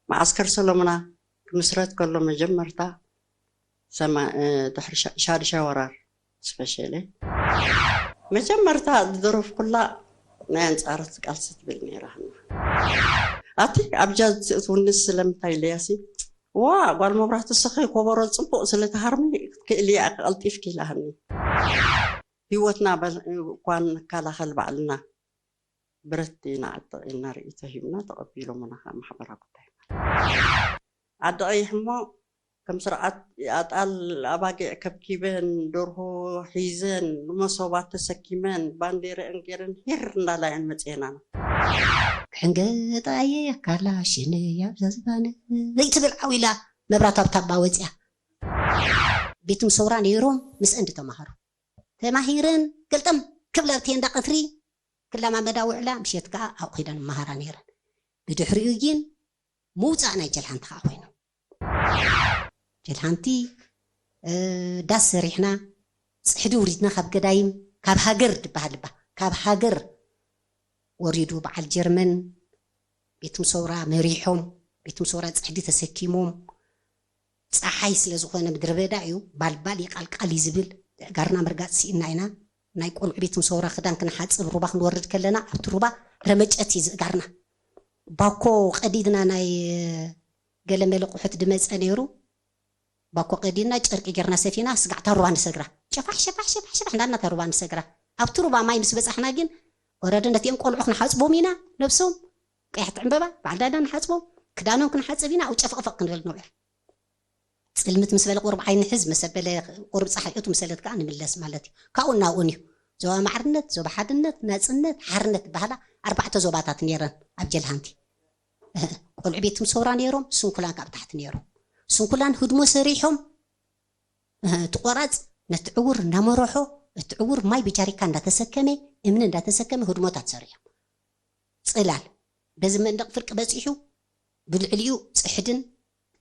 መዓስከር ሰሎሙና ክምስረት ከሎ መጀመርታ ሰማ- እ፣ ድሕሪ ሻ- ሻድሻይ ወራር ስፔሻሊ መጀመርታ ዝደረፍኩላ ናይ ኣንጻር ቃልሲ ትብል ነይራ። ኣቲ ኣብ ጃዝ ትውንስ ስለምንታይ ኢለያሲ ዋ ጓል መብራህቲ ስኺ ኮበሮ ጽቡቕ ስለ ትሃርሚ ክትክእሊ እያ ቀልጢፍኪ ኢላሃኒ። ህይወትና በል- እኳ ንከላኸል ባዕልና ብረት ኢና ዕጥቕ ኢልና ርእይቶ ሂብና ተቐቢሎምና ካብ ማሕበራዊ ጉዳይ ዓዲ ቀይሕ እሞ ከም ስርዓት ኣጣል ኣባጊዕ ከብኪበን ደርሆ ሒዘን መሶባት ተሰኪመን ባንዴረአን ገይረን ሂር እንዳላየን መፅኤና። ሕንገጣየ ካላሽን ያብዛ ዝባነ ትብል ዓው ኢላ መብራት ኣብ ታባ ወፅያ። ቤት ምሰውራ ነይሮም ምስአን ተማሃሩ ተማሂረን ገልጠም ክብላ ኣብ ቴንዳ ቀትሪ ክለማመዳ ውዕላ ምሸት ከዓ ኣብኡ ከይደን መሃራ ነይረን። ብድሕሪኡ ግን ምውፃእ ናይ ጀልሃንቲ ከዓ ኮይኑ ጀልሃንቲ እ፣ ዳስ ሰሪሕና ፅሕዲ ውሪድና ካብ ገዳይም ካብ ሃገር ድበሃል ልባ ካብ ሃገር ወሪዱ በዓል ጀርመን ቤት ምሰውራ መሪሖም ቤት ምሰውራ ፅሕዲ ተሰኪሞም ፀሓይ ስለ ዝኾነ ምድረ በዳ እዩ ባልባል ይቃልቃል እዩ ዝብል እጋርና ምርጋፅ ስኢና ኢና ናይ ቆልዑ ቤት ምሰውራ ክዳን ክንሓፅብ ሩባ ክንወርድ ከለና ኣብቲ ሩባ ረመጨት እዩ ዝእጋርና ባኮ ቀዲድና ናይ ገለመለ ቁሑት ድመፀ ነይሩ ባኮ ቀዲድና ጨርቂ ጌርና ሰፊና ስጋዕ ታሩባ ንሰግራ ሸፋሕ ሸፋሕ ሸፋሕ ሸፋሕ እንዳና ታሩባ ንሰግራ ኣብቲ ሩባ ማይ ምስ በፃሕና ግን ወረደ ነቲኦም ቆልዑ ክንሓፅቦም ኢና ነብሶም ቀያሕቲ ዕምበባ በዓል ዳዳ ንሓፅቦም ክዳኖም ክንሓፅብ ኢና ኣብ ጨፍቕፍቕ ክንብል ንውዕል ፅልምት ምስ በለ ቁሩብ ዓይኒ ሕዝ መሰበለ ቁሩብ ፀሓይ እቱ ምሰለት ከዓ ንምለስ ማለት እዩ ካብኡ እናብኡን እዩ ዞባ ማዕርነት ዞባ ሓድነት ናፅነት ሓርነት ዝበሃላ ኣርባዕተ ዞባታት ነይረን ኣብ ጀልሃንቲ ቆልዑ ቤት ምሰውራ ነይሮም ስንኩላን ካብ ታሕቲ ነይሮም ስንኩላን ህድሞ ሰሪሖም እቲ ቆራፅ ነቲ ዕውር እናመረሖ እቲ ዕውር ማይ ብጃሪካ እንዳተሰከመ እምኒ እንዳተሰከመ ህድሞታት ሰሪሖም ፅላል በዚ መንደቕ ፍርቂ በፂሑ ብልዕሊኡ ፅሕድን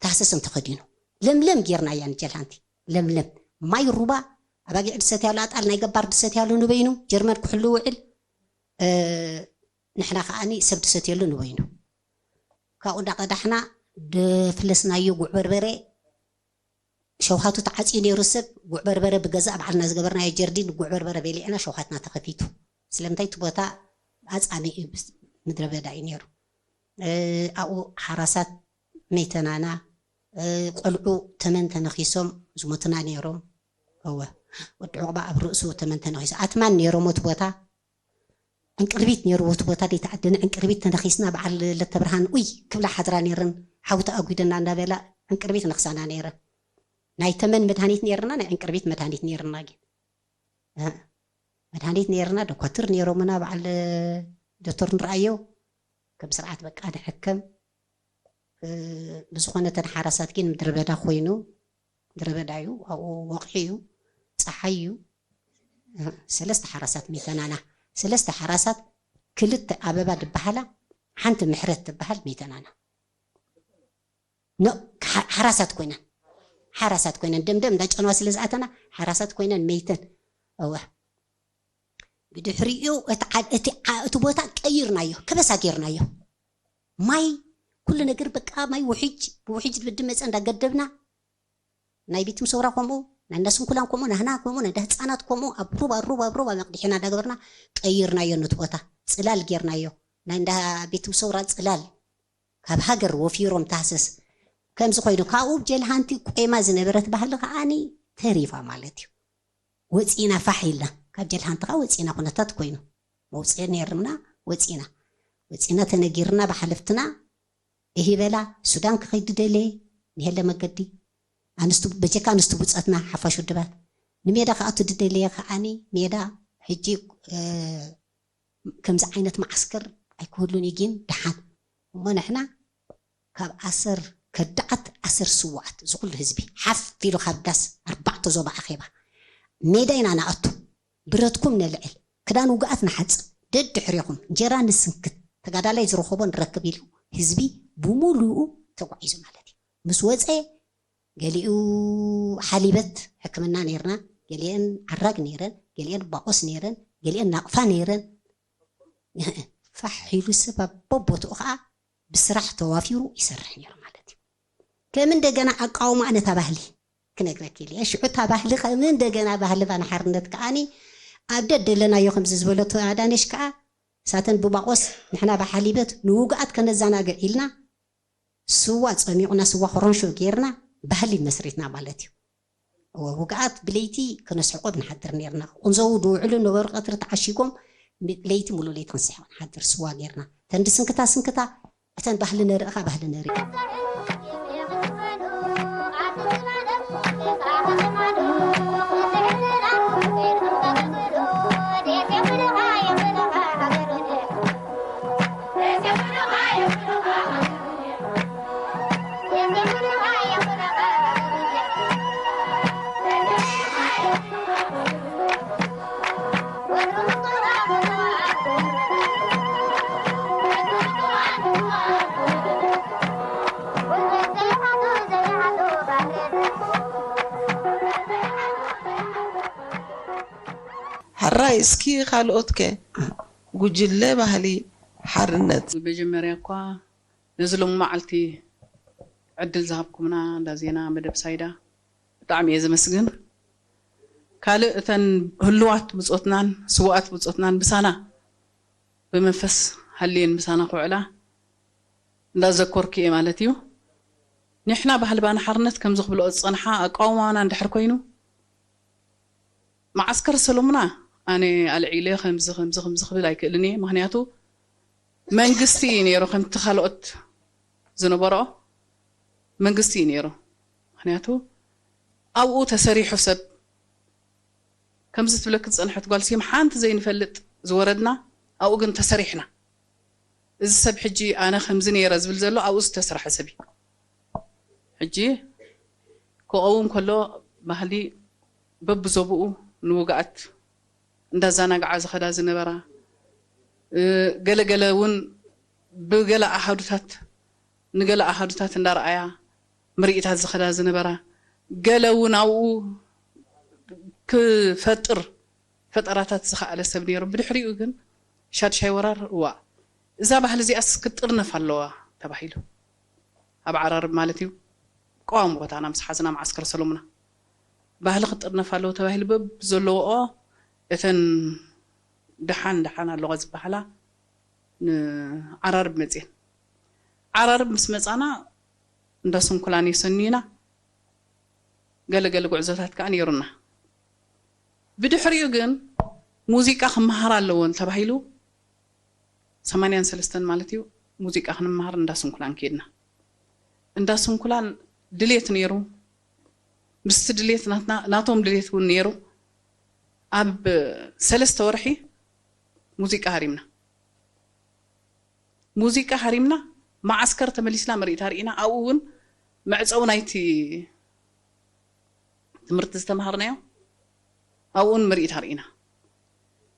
ታህሰስን ተኸዲኑ ለምለም ጌርናያ ንጀልሃንቲ ለምለም ማይ ሩባ ኣባጊዕ ድሰትያሉ ኣጣል ናይ ገባር ድሰትያሉ ንበይኑ ጀርመን ክሕሉ ውዕል ንሕና ከዓኒ ሰብ ድሰትየሉ ንበይኑ ካብኡ እንዳቐዳሕና ደፍለስናዮ ጉዕ በርበረ ሸውሃቱ ተዓፅዩ ነይሩ ሰብ ጉዕ በርበረ ብገዛእ ባዕልና ዝገበርናዮ ጀርዲን ጉዕ በርበረ በሊዕና ሸውሃትና ተኸፊቱ ስለምንታይ እቲ ቦታ ኣፃሚ እዩ ምድረ በዳ እዩ ነይሩ ኣብኡ ሓራሳት መይተናና ቆልዑ ተመን ተነኺሶም ዝሞትና ነይሮም እወ ወዲ ዕቑባ ኣብ ርእሱ ተመን ተነኺሱ ኣትማን ነይሮም እቲ ቦታ ዕንቅርቢት ነይርዎ እቲ ቦታ ደይተዓደነ ዕንቅርቢት ተነኺስና በዓል ለተብርሃን ኡይ ክብላ ሓድራ ነይረን ሓውቲ ኣጉደና እንዳበላ ዕንቅርቢት ነኽሳና ነይረን ናይ ተመን መድሃኒት ነይርና ናይ ዕንቅርቢት መድሃኒት ነይርና ግን መድሃኒት ነይርና ዶኳትር ነይሮምና በዓል ዶክተር ንርኣዮ ከም ስርዓት በቃ ንሕከም ብዝኾነ ተን ሓራሳት ግን ምድረ በዳ ኮይኑ ምድረ በዳ እዩ ኣብኡ ወቕዒ እዩ ፀሓይ እዩ ሰለስተ ሓራሳት ሚተናና ሰለስተ ሓራሳት ክልተ ኣበባ ድበሃላ ሓንቲ ምሕረት ትበሃል ሚተናና ሓራሳት ኮይነን ሓራሳት ኮይነን ደምደም እንዳ ጨንዋ ስለ ዝኣተና ሓራሳት ኮይነን መይተን እወ ብድሕሪኡ እቲ ቦታ ቀይርናዮ ከበሳ ጌርናዮ ማይ ኩሉ ነገር በቃ ማይ ውሕጅ ብውሕጅ ብድመፀ እንዳገደብና ናይ ቤት ምሰውራ ከምኡ ናይ እንዳ ስንኩላን ከምኡ ናህና ከምኡ ናይ እንዳ ህፃናት ከምኡ ኣብ ሩባ ሩባ ሩባ መቅድሒና እንዳገበርና ቀይርናዮ ነቲ ቦታ ፅላል ጌርናዮ ናይ እንዳ ቤት ምሰውራ ፅላል ካብ ሃገር ወፊሮም ታህሰስ ከምዚ ኮይኑ ካብኡ ጀልሃንቲ ቆይማ ዝነበረት ባህሊ ከዓኒ ተሪፋ ማለት እዩ ወፂና ፋሕ ኢልና ካብ ጀልሃንቲ ከዓ ወፂና ኩነታት ኮይኑ መውፅኢ ነይርና ወፂና ወፂና ተነጊርና ብሓለፍትና እሂ በላ ሱዳን ክኸይድ ደለየ ንሄለ መገዲ ኣንስቱ በጀካ ኣንስቱ ብፀትና ሓፋሽ ውድባት ንሜዳ ክኣቱ ድደለየ ከዓኒ ሜዳ ሕጂ ከምዚ ዓይነት መዓስከር ኣይክህሉን እዩ ግን ደሓን እሞ ንሕና ካብ ኣሰር ከዳዓት ኣሰር ስዋኣት እዚ ኩሉ ህዝቢ ሓፍ ኢሉ ካብ ዳስ ኣርባዕተ ዞባ ኣኼባ ሜዳ ኢና ንኣቱ ብረትኩም ነልዕል ክዳን ውግኣት ንሓጽብ ደድሕሬኹም እንጀራ ንስንክት ተጋዳላይ ዝረኸቦ ንረክብ ኢሉ ህዝቢ ብሙሉኡ ተጓዒዙ ማለት እዩ ምስ ወፀ ገሊኡ ሓሊበት ሕክምና ነይርና ገሊአን ዓራግ ነይረን ገሊአን ባቆስ ነይረን ገሊአን ናቕፋ ነይረን ፋሕ ኢሉ ሰብ ኣብ በቦትኡ ከዓ ብስራሕ ተዋፊሩ ይሰርሕ ነይሩ ማለት እዩ። ከም እንደገና ኣቃውማ ነታ ባህሊ ክነግረኪ ኢለ እየ። ሽዑ እታ ባህሊ ከም እንደገና ባህሊ ባና ሓርነት ከዓኒ ኣብ ደደለናዮ ከምዚ ዝበለቶ ኣዳነሽ ከኣ ሳተን ብማቆስ ንሕና ብሓሊበት ንውግኣት ከነዘናግዕ ኢልና ስዋ ጸሚቑና ስዋ ኮሮንሾ ጌርና ባህሊ መስሪትና ማለት እዩ። እወ፣ ውግኣት ብለይቲ ክነስሕቆ ንሓድር ኔርና። ቁንዘዉ ድውዕሉ ነበሩ ቀትሪ ተዓሺጎም ብ-፣ ለይቲ ሙሉ ለይቲ ክንስሕቆ ንሓድር ስዋ ጌርና። ተንዲ ስንክታ ስንክታ እተን ባህሊ ነርኢ ኸኣ ባህሊ ነርኢ። ሕራይ እስኪ ካልኦት ከ? ጉጅለ ባህሊ ሓርነት። መጀመርያ እኳ ነዚ ሎሚ መዓልቲ ዕድል ዝሃብኩምና እንዳ ዜና መደብ ሳይዳ ብጣዕሚ እየ ዘመስግን። ካልእ እተን ህሉዋት ብጾትናን ስውኣት ብጾትናን ምሳና ብመንፈስ ሃልየን ምሳና ክውዕላ እንዳዘኮርኩ እየ ማለት እዩ። ንሕና ባህሊ ባና ሓርነት ከምዚ ክብልኦ ዝጸንሓ ኣቃውማና እንድሕር ኮይኑ መዓስከር ሰሎሙና ኣነ ኣልዒለ ከምዚ ከምዚ ከምዚ ክብል ኣይክእልን እየ። ምክንያቱ መንግስቲ እዩ ነይሩ፣ ከምቲ ካልኦት ዝነበሮ መንግስቲ እዩ ነይሩ። ምክንያቱ ኣብኡ ተሰሪሑ ሰብ ከምዚ ትብለኪ ዝፀንሐት ጓል ስም ሓንቲ ዘይንፈልጥ ዝወረድና ኣብኡ ግን ተሰሪሕና። እዚ ሰብ ሕጂ ኣነ ከምዚ ነይረ ዝብል ዘሎ ኣብኡ ዝተስርሐ ሰብ እዩ። ሕጂ ክቐውም ከሎ ባህሊ በብዞብኡ ንውግኣት እንዳዛናግዓ ዝኸዳ ዝነበራ፣ ገለገለ እውን ብገለ ኣሃዱታት ንገለ ኣሃዱታት እንዳረኣያ ምርኢታት ዝኸዳ ዝነበራ፣ ገለ እውን ኣብኡ ክፈጥር ፈጠራታት ዝኸኣለ ሰብ ነይሩ። ብድሕሪኡ ግን ሻድሻይ ወራር እዋእ እዛ ባህሊ እዚኣስ ክትጥርነፍ ኣለዋ ተባሂሉ ኣብ ዓራርብ ማለት እዩ። ቀዋሚ ቦታና ምስ ሓዝና መዓስከር ሰሎሙና ባህሊ ክትጥርነፍ ኣለዎ ተባሂሉ በብዘለዎኦ እተን ደሓን ደሓን ኣለዋ ዝበሃላ ንዓራርብ መፅየን። ዓራርብ ምስ መፃና እንዳ ስንኩላን የሰንዩና። ገለ ገለ ጉዕዞታት ከዓ ነይሩና። ብድሕሪኡ ግን ሙዚቃ ክመሃር ኣለዎን ተባሂሉ ሰማንያን ሰለስተን ማለት እዩ ሙዚቃ ክንመሃር እንዳ ስንኩላን ከይድና። እንዳ ስንኩላን ድሌት ነይሩ። ምስቲ ድሌት ናትና ናቶም ድሌት እውን ነይሩ። ኣብ ሰለስተ ወርሒ ሙዚቃ ሃሪምና። ሙዚቃ ሃሪምና መዓስከር ተመሊስና ምርኢት ኣርኢና። ኣብኡ እውን መዕፀዊ ናይቲ ትምህርቲ ዝተምሃርናዮ ኣብኡ እውን ምርኢት ኣርኢና።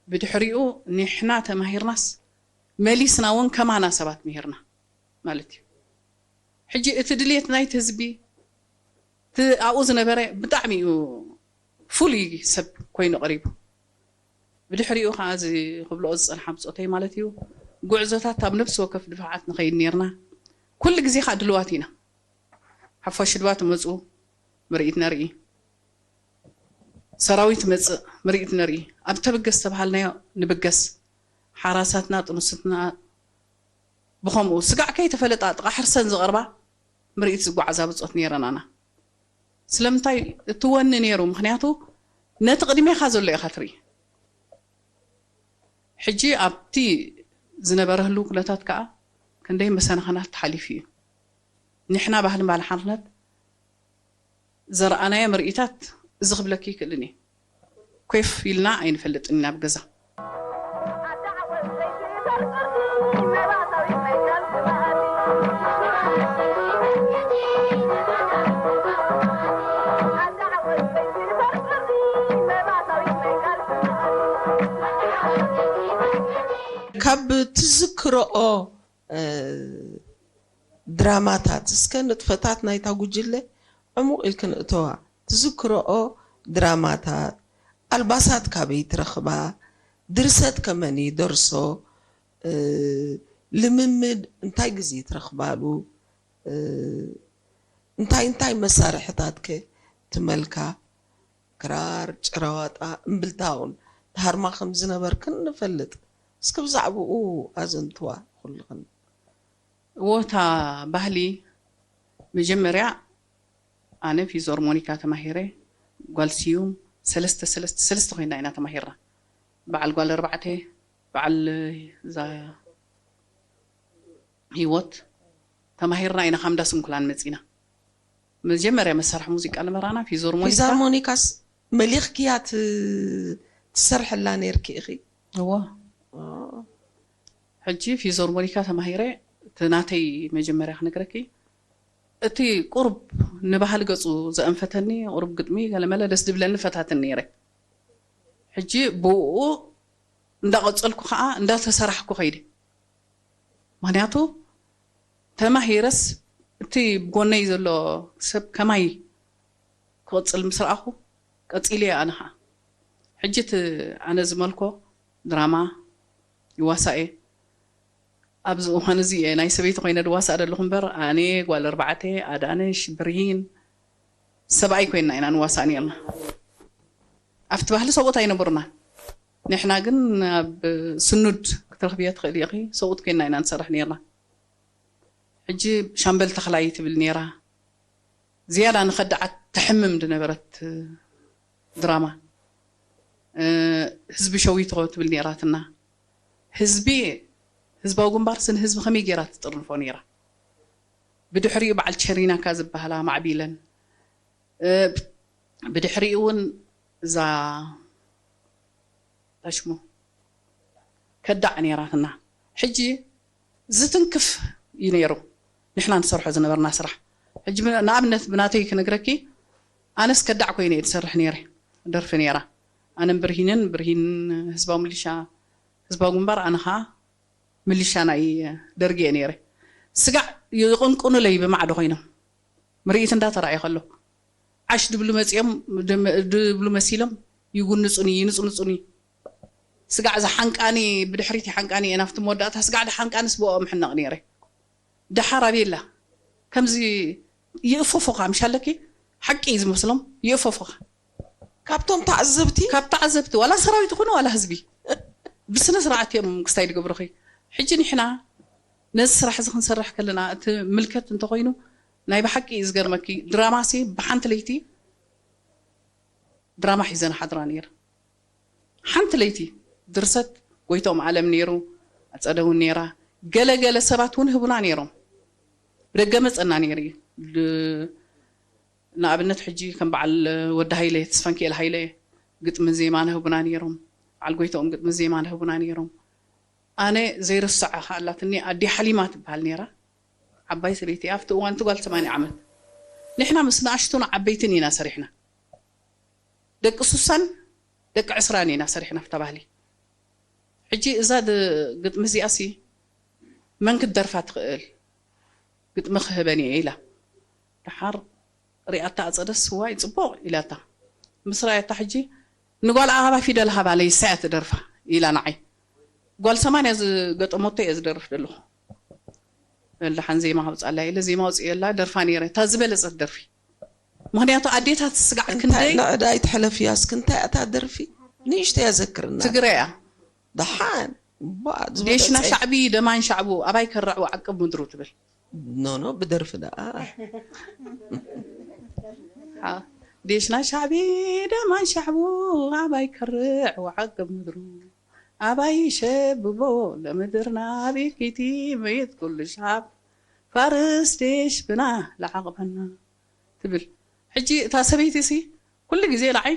ብድሕሪኡ ንሕና ተማሂርናስ መሊስና እውን ከማና ሰባት ምሂርና ማለት እዩ። ሕጂ እቲ ድልየት ናይቲ ህዝቢ እቲ ኣብኡ ዝነበረ ብጣዕሚ እዩ ፍሉይ ሰብ ኮይኑ ቀሪቡ። ብድሕሪኡ ከዓ እዚ ክብልኦ ዝፀንሓ ብፆተይ ማለት እዩ ጉዕዞታት ኣብ ነፍሲ ወከፍ ድፋዓት ንኸይድ ነርና። ኩሉ ግዜ ከዓ ድልዋት ኢና። ሓፋሽ ድባ ትመፁ ምርኢት ነርኢ፣ ሰራዊት መፅእ ምርኢት ነርኢ። ኣብ ተብገስ ተባሃልናዮ ንብገስ። ሓራሳትና ጥኑስትና ብኸምኡ ስጋዕ ከይተፈለጣ ጥቓ ሕርሰን ዝቐርባ ምርኢት ዝጓዓዛ ብፆት ነይረናና። ስለምንታይ እቲ ወኒ ነይሩ? ምክንያቱ ነቲ ቅድሜኻ ዘሎ ኢኻ ትርኢ። ሕጂ ኣብቲ ዝነበረ ህልው ኩነታት ከዓ ክንደይ መሰናኸናት ተሓሊፉ እዩ። ንሕና ባህልን ባለ ሓርነት ዘረኣናዮ ምርኢታት እዚ ክብለኪ ይክእልን እየ። ኮፍ ኢልና ኣይንፈልጥን ኢና ኣብ ገዛ። ካብ ትዝክርኦ ድራማታት እስከ ንጥፈታት ናይታ ጉጅለ ዕሙቕ ኢልክን እተዋ። ትዝክርኦ ድራማታት ኣልባሳት ካበይ ትረኽባ? ድርሰት ከመን ይደርሶ? ልምምድ እንታይ ግዜ ትረኽባሉ? እንታይ እንታይ መሳርሕታት ከ ትመልካ? ክራር፣ ጭራዋጣ፣ እምብልታ እውን ትሃርማ ከም ዝነበርክን ንፈልጥ። እስኪ ብዛዕባኡ ኣዘንትዋ ኩልኽን። እወ እታ ባህሊ መጀመርያ ኣነ ፊዞርሞኒካ ተማሂረ ጓል ስዩም ሰለስተ ሰለስተ ሰለስተ ኮይና ኢና ተማሂርና። በዓል ጓል ኣርባዕተ በዓል እዛ ህይወት ተማሂርና ኢና ካብ እንዳ ስንኩላን መፂና። መጀመርያ መሳርሒ ሙዚቃ ነበራና ፊዞርሞኒካ። ፊዛርሞኒካስ መሊኽክያ ትሰርሕላ ነርኪ ኢኺ? እዎ። ሕጂ ፊዞርሞኒካ ተማሂረ እቲ ናተይ መጀመርያ ክነግረኪ እቲ ቁሩብ ንባህሊ ገፁ ዘእንፈተኒ ቁሩብ ግጥሚ ገለመለ ደስ ድብለኒ ፈታትን ነይረ። ሕጂ ብኡ እንዳቐፀልኩ ከዓ እንዳተሰራሕኩ ከይደ። ምክንያቱ ተማሂረስ እቲ ብጎነይ ዘሎ ሰብ ከማይ ክቕፅል ምስ ረኣኹ ቀፂለ እየ ኣነ ከዓ። ሕጂ እቲ ኣነ ዝመልኮ ድራማ ይዋሳእ እየ። ኣብዚ እዋን እዚ እየ ናይ ሰበይቲ ኮይነ ድዋሳእ ዘለኹ እምበር ኣነ ጓል ኣርባዕተ ኣዳነሽ ብርሂን ሰብኣይ ኮይና ኢና ንዋሳእ ነርና። ኣብቲ ባህሊ ሰብኡት ኣይነበሩና። ንሕና ግን ኣብ ስኑድ ክትረኽብዮ ትኽእል ኢኺ ሰብኡት ኮይና ኢና ንሰርሕ ነርና። ሕጂ ሻምበል ተኽላይ ትብል ነይራ። ዝያዳ ንኸዳዓት ተሕምም ዝነበረት ድራማ ህዝቢ ሸዊቶ ትብል ነይራትና። ህዝቢ ህዝባዊ ግንባር ስን ህዝቢ ከመይ ገይራ ትጥርንፎ ነይራ። ብድሕሪኡ በዓል ቸሪናካ ዝበሃላ ማዕቢለን ብድሕሪኡ እውን እዛ ታሽሙ ከዳዕ ነይራትና። ሕጂ ዝትንክፍ እዩ ነይሩ ንሕና ንሰርሖ ዝነበርና ስራሕ። ሕጂ ንኣብነት ብናተይ ክነግረኪ ኣነስ ከዳዕ ኮይነ እየ ዝሰርሕ ነይረ። ደርፊ ነይራ ኣነን ብርሂንን ብርሂን ህዝባዊ ምልሻ ህዝባዊ ግንባር ኣነ ከዓ ምልሻ ናይ ደርጊ እየ ነይረ። ስጋዕ ይቕንቅኑለይ ብማዕዶ ኮይኖም ምርኢት እንዳተራእየ ከሎ ዓሽ ድብሉ መፂኦም ድብሉ መሲሎም ይጉንፁኒ ይንፅንፁኒ። ስጋዕ ዝሓንቃኒ ብድሕሪት ይሓንቃኒ እየ ናብቲ መወዳእታ ስጋዕ ድሓንቃንስ ብኦም ሕነቕ ነይረ። ደሓር ኣቤላ ከምዚ ይእፈፉኻ ምሻለኪ ሓቂ እዩ ዝመስሎም ይእፈፉኻ። ካብቶም ተዓዘብቲ ካብ ተዓዘብቲ ዋላ ሰራዊት ይኹኑ ዋላ ህዝቢ ብስነ ስርዓት እዮም ክስታይ ዝገብሩኺ። ሕጂ ንሕና ነዚ ስራሕ እዚ ክንሰርሕ ከለና እቲ ምልከት እንተኮይኑ ናይ ብሓቂ እዩ ዝገርመኪ። ድራማሲ ብሓንቲ ለይቲ ድራማ ሒዘን ሓድራ ነይረ። ሓንቲ ለይቲ ድርሰት ጎይቶም ዓለም ነይሩ፣ ኣፀደ እውን ነይራ። ገለ ገለ ሰባት እውን ህቡና ነይሮም። ብደገ መፀና ነይሩ እዩ። ንኣብነት ሕጂ ከም በዓል ወዲ ሃይለ ተስፋንክኤል ሃይለ ግጥሚ ዜማ ንህቡና ነይሮም። በዓል ጎይታኦም ግጥሚ ዜማ ንህቡና ነይሮም። ኣነ ዘይርስዓ ከኣላትኒ ኣዲ ሓሊማ ትበሃል ነይራ። ዓባይ ሰበይቲ ኣብቲ እዋን እቲ ጓል ሰማንያ ዓመት ንሕና ምስ ንኣሽቱን ዓበይትን ኢና ሰሪሕና። ደቂ ሱሳን ደቂ ዕስራን ኢና ሰሪሕና ኣብታ ባህሊ። ሕጂ እዛ ግጥሚ እዚኣ ሲ መን ክትደርፋ ትኽእል ግጥሚ ክህበን እየ ኢላ። ደሓር ሪኣታ ኣፀደስ ዋይ ፅቡቕ ኢላታ ምስ ረኣየታ ሕጂ ንጓል ዓቓባ ፊደል ሃባ ለይሳ እያ ትደርፋ ኢላ ንዓይ። ጓል ሰማንያ ዝገጠመቶ እየ ዝደርፍ ዘለኹ። ደሓን ዜማ ኣውፅኣላ ኢለ ዜማ ኣውፅኤላ ደርፋ ነይረ እታ ዝበለፀት ደርፊ። ምክንያቱ ኣዴታት ስጋዕ ክንደይ ንዕዳ ኣይትሕለፍያ እስኪ እንታይ እታ ደርፊ ንእሽተይ ኣዘክርና። ትግረ እያ። ደሓን ዴሽና ሻዕቢ ደማን ሻዕቡ ኣባይ ከራዕ ዓቅብ ምድሩ ትብል። ኖኖ ብደርፊ ደኣ ዴሽና ሻዕቢ ደማን ሻዕቡ ኣባይ ከርዕ ዓቅብ ምድሩ ኣባይ ሸብቦ ለምድርና ቢኪቲ መይት ኩሉ ሻብ ፋርስ ዴሽ ብና ለዓቅበና ትብል። ሕጂ እታ ሰበይቲ ሲ ኩሉ ግዜ ንዓይ